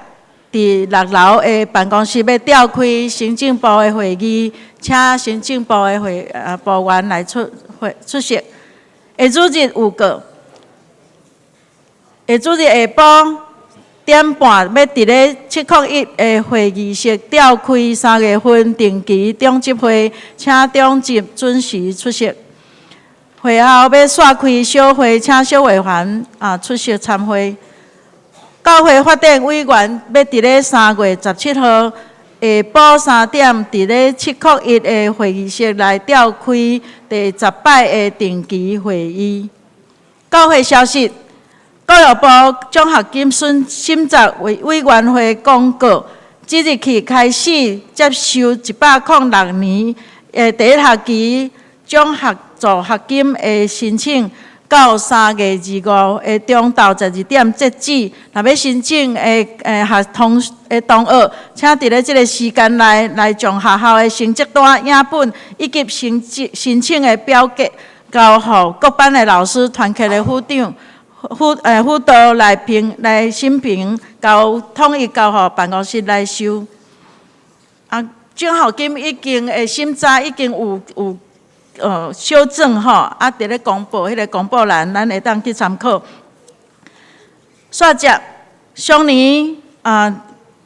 佇6樓的辦公室欲召開行政部的會議，請行政部的會部員來出會出席。下主日有告。下主日下晡點半，欲佇咧701的會議室召開3月份定期長執會，請長執準時出席。會後欲煞開小會，請小會員出席參會。教會發展委員欲佇咧3月17號下晡3點，佇咧701的會議室來召開第10擺的定期會議。教會消息。教育部獎學金審查委員會公告，即日起開始接受106年的第一學期獎學助學金的申請，到3月25的中晝12點截止。若欲申請的學同的同學，請佇咧這个時間內來將學校的成績單影本以及申請的表格交予各班的老師、團契的輔長。輔導來評來審評，交統一交予辦公室來收。獎學金已經的審查已經有修正吼，佇咧公布彼个公布欄，咱會當去參考。煞接雙年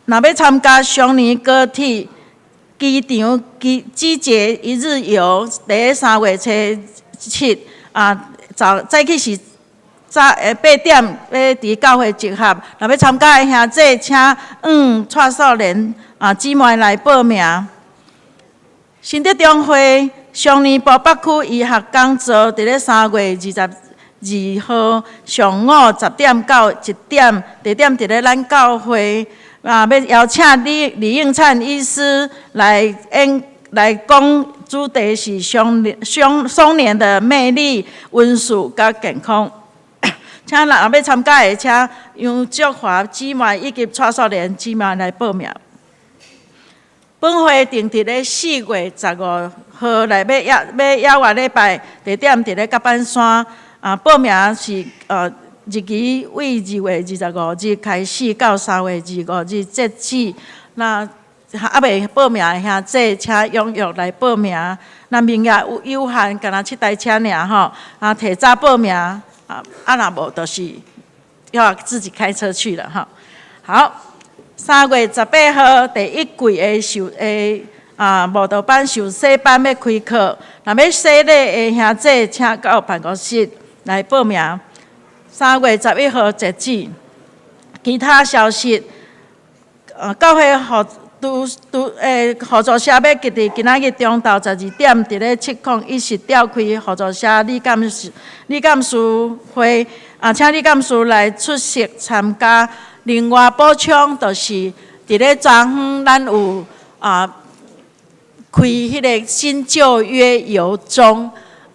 若欲參加雙年高鐵機場機捷一日遊，佇咧3月初7早早起是。早8點欲佇教會集合，若欲參加的兄弟，請蔡少年姊妹來報名。新德中會雙年埔北區醫學講座，佇咧3月22號上午10點到1點，地點佇咧咱教會。欲邀請李應燦醫師來演來講主題是雙雙雙年的魅力、溫煦佮健康。請若欲參加的，請楊祝華姊妹以及蔡素蓮姊妹來報名。本會定佇咧4月15號來欲耶和華禮拜，地點佇咧甲板山。啊，報名是日期為2月25日開始到3月25日截止。那猶未報名的兄弟，請踴躍來報名。那名額有有限，干焦七台車爾吼。啊，提早報名，啊啊，若無就是要自己開車去了哈。好，3月18號第一季的受的啊慕道班受洗班欲開課，若欲洗禮的兄弟，請到辦公室來報名。3月11號截止。其他消息，教會合拄拄合作社欲佇今仔日中晝12點，佇咧701室召開合作社理監事會，啊，請理監事來出席參加。另外補充就是佇咧莊園，咱有啊開彼个新舊約遊蹤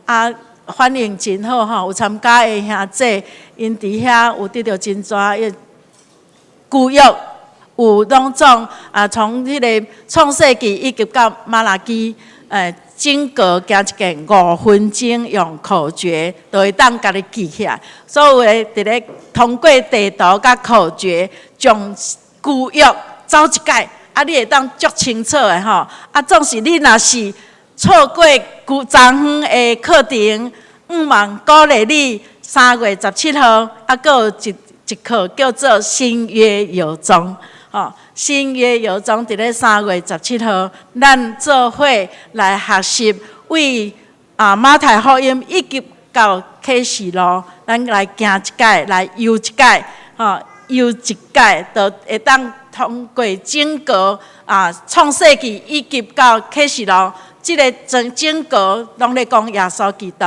啊，反應真好吼，有參加的兄弟，𪜶佇遐有得著真濟的舊約。有攏總啊，從彼個創世紀一直到瑪拉基，整個行一遍5分鐘，用口訣，就會當共你記起來。所有的佇咧通過地圖佮口訣，將舊約走一擺，啊，你會當足清楚的吼。啊，總是你若是錯過舊莊園的課程，毋茫鼓勵你3月17號，啊，閣有一課叫做新約遊蹤。吼，新約遊蹤佇咧三月十七號，咱做伙來學習，為啊馬太福音以及到啟示錄，咱來行一擺，來遊一擺，吼，遊一擺，就會當通過整個啊創世紀以及到啟示錄，這个整整個攏咧講耶穌基督。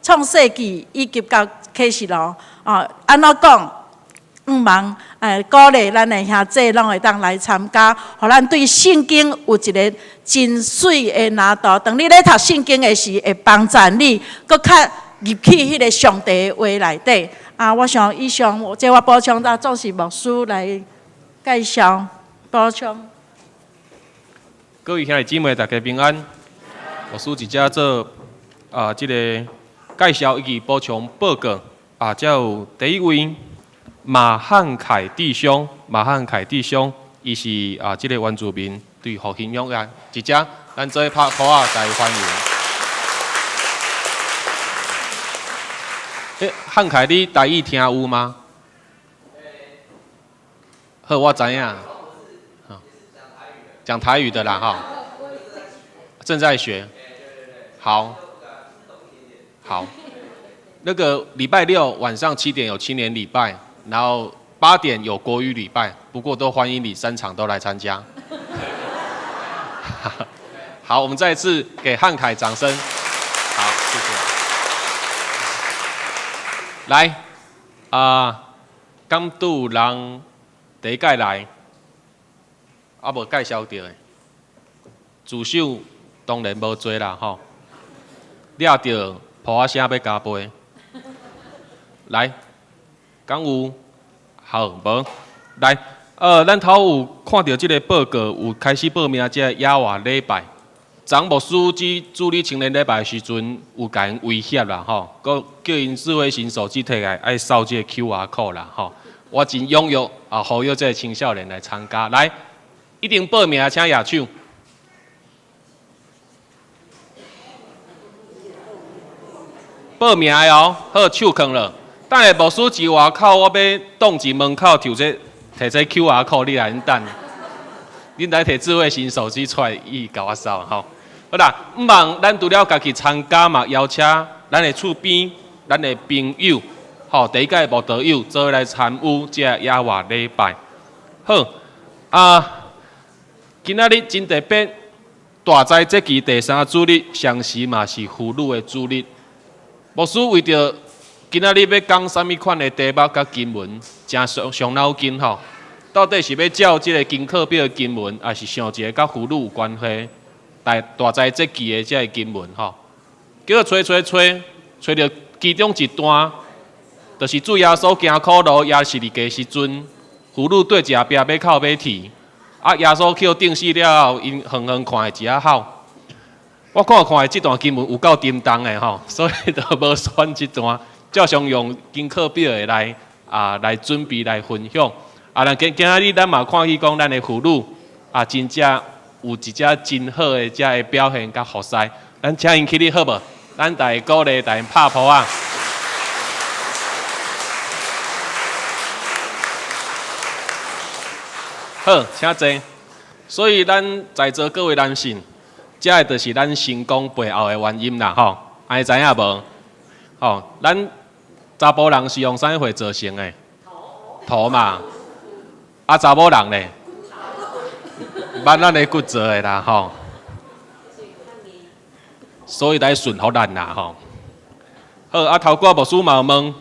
創世紀以及到啟示錄，哦，按怎講？毋茫鼓勵咱的兄弟攏會當來參加，予咱對聖經有一个真媠的藍圖。當你咧讀聖經的時，會幫助你閣較入去彼个上帝的話內底。啊，我想以上這我補充，啊，總是牧師來介紹補充。各位兄弟姊妹，大家平安。牧師佇遮做啊，這个介紹以及補充報告啊，遮有第一位馬漢凱弟兄，馬漢凱弟兄，伊是啊，這个原住民對復興勇來，佇遮咱做伙拍鼓仔，共伊歡迎。欸，漢凱，你台語聽有嗎？好，我知影。講台語的啦，哈。正在學。好。好。那個禮拜六晚上7點有青年禮拜，然後8點有國語禮拜，不過都歡迎你三場都來參加。好，我們再一次給漢凱掌聲。好，謝謝。來，啊，敢拄有人第一擺來，猶無介紹著的，自首當然無罪啦，吼。掠著噗仔聲欲加倍。來，敢有？好，無？來，咱頭有看著這个報告，有開始報名這个耶和華禮拜。昨牧師佇主日青年禮拜的時陣，有共𪜶威脅啦，吼，閣叫𪜶智慧型手機提來，愛掃這个 QR code 啦，吼。我真踴躍啊，呼籲這个青少年來參加。來，一定報名，請舉手。報名的哦，好，手囥了。等下牧師佇外口，我欲擋佇門口，抽這提這 QR code，你來等。恁來提智慧型手機出來，伊共我掃吼。好啦，毋茫咱除了家己參加嘛，邀請咱的厝邊、咱的朋友，吼，第一屆慕道友做伙來參與這个耶和華禮拜。好，啊，今仔日真特別，大齋節期第三主日，同時嘛是婦女的主日。牧師為著今仔日欲講啥物款的題目佮經文，誠傷傷腦筋吼。到底是欲照這个經課表的經文，抑是想一个佮婦女有關係？大大哉节期的這个经文吼，叫做揣揣揣揣著其中一段，就是主耶穌行苦路抑十字架時陣，婦女綴一後壁欲哭欲啼，啊耶穌去予釘死了後，𪜶遠遠看會一仔哭。我看看的這段經文有夠沉重的吼，所以就無選這段，照常用功課表的來啊來準備來分享。啊，咱今今仔日咱嘛看見講，咱的婦女啊，真正有一隻真好的這个表現佮服侍。咱請𪜶起立好無？咱大家鼓勵，大家拍噗仔。好，請坐。所以咱在座各位男性，這个就是咱成功背後的原因啦，吼，按呢知影無？吼，咱查埔人是用啥物貨造成的？土嘛。啊，查某人咧，挽咱的骨做的啦，吼。所以來順服咱啦，吼。好，啊，頭拄仔牧師嘛有問，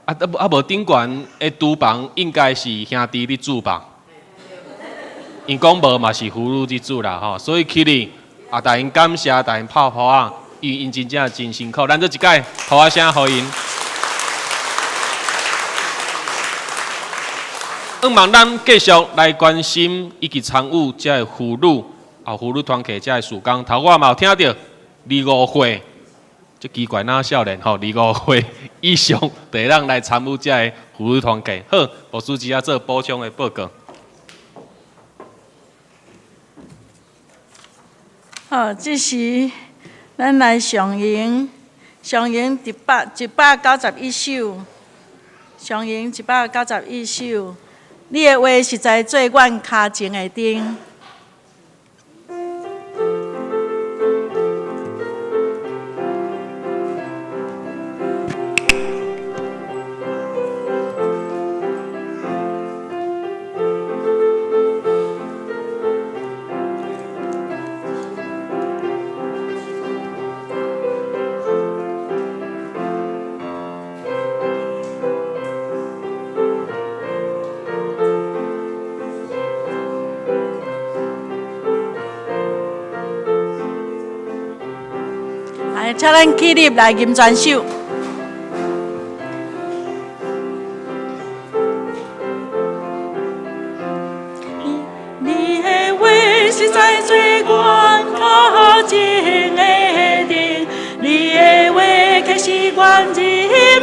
啊，啊無頂懸的廚房應該是兄弟咧煮吧？𪜶講無嘛是婦女咧煮啦，吼。所以起立，啊，共𪜶感謝，共𪜶拍噗仔，因為𪜶真正真辛苦。咱做一擺噗仔聲予𪜶。向望咱繼續來關心以及參與這个婦女啊，婦女團契這个事工。頭我嘛有聽著25歲，這奇怪哪少年吼，25歲以上就會當來參與這个婦女團契。好，牧師只仔做補充的報告。好，這時咱來上詠，上詠191首，上詠191首。你的話實在做阮跤前的燈。請咱起立來吟全首。你的話實在做阮跤前的燈，你的話啟示阮認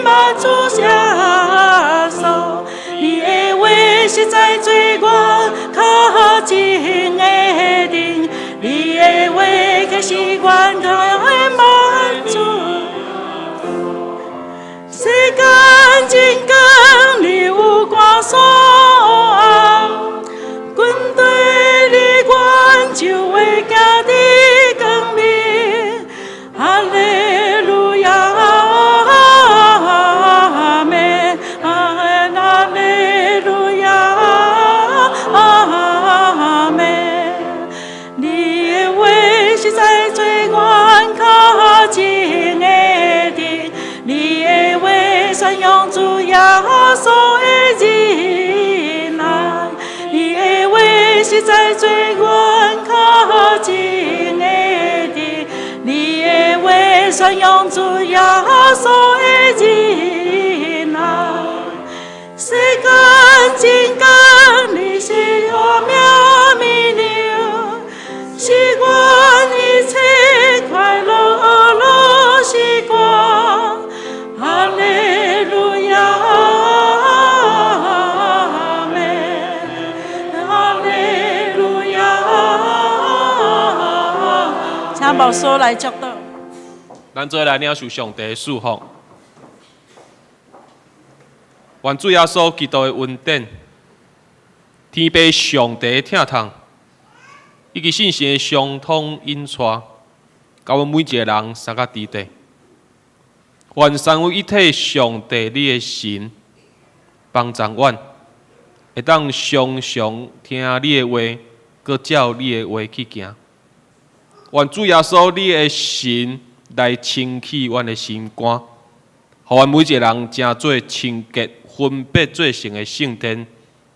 捌主耶穌。你的話實在做阮跤前的燈，你的話啟示阮認捌主。世間真光，你有歌所暗，軍隊你阮就會行佇光明。哈利路亞，阿們，哈利路亞，阿們。你的話實在做阮跤前的燈，你的話宣揚主耶穌的仁愛，你的話實在做阮跤前的燈，你的話宣揚主耶穌的仁愛。世間真光，你是我命明亮，是阮一切快樂樂時光。哈利路亞，阿們，哈利路亞。請牧師來祝禱。咱做來領受上帝的祝福。願主耶穌基督的恩典、天父上帝的疼痛，以及聖神的相通引帶，佮阮每一个人三甲佇底。願三位一體上帝你的神幫助阮，會當常常聽你的話，閣照你的話去行。願主耶穌你的神來清洗阮的心肝，予阮每一個人成做清潔、分別做聖的聖殿，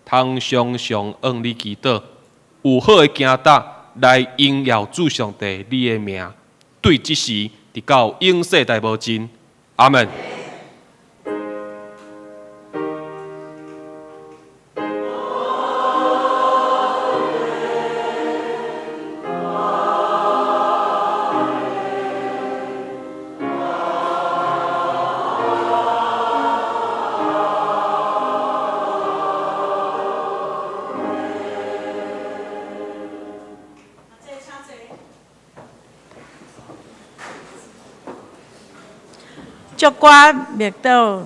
通常常向你祈禱，有好的行踏，來榮耀主上帝你的名，對這時直到永世代無盡。阿門。祝歌默禱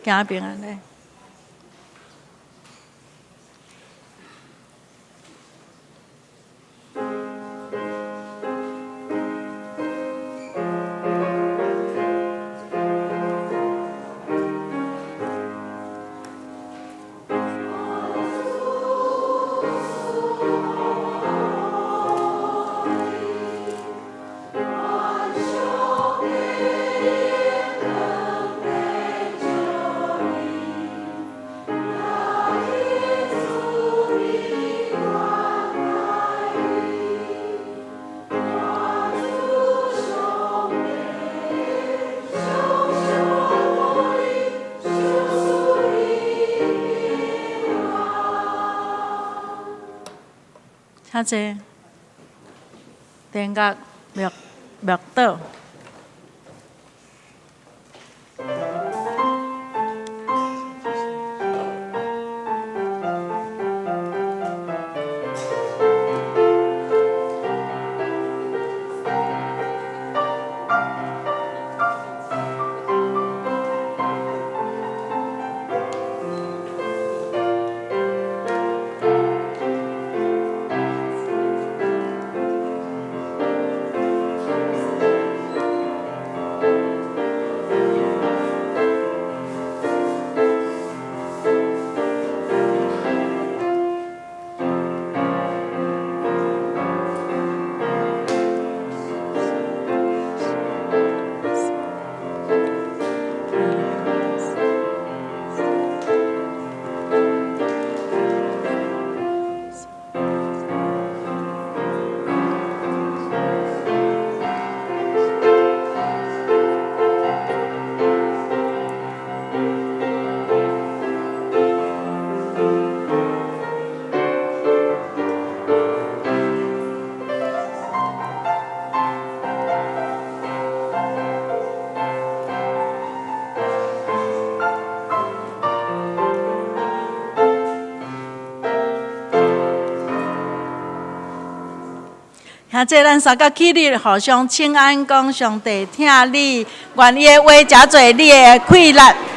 行平安咧。請坐，殿閣默默禱。兄弟，咱三个起立，互相請安，講上帝疼你，願伊的話誠濟你的氣力。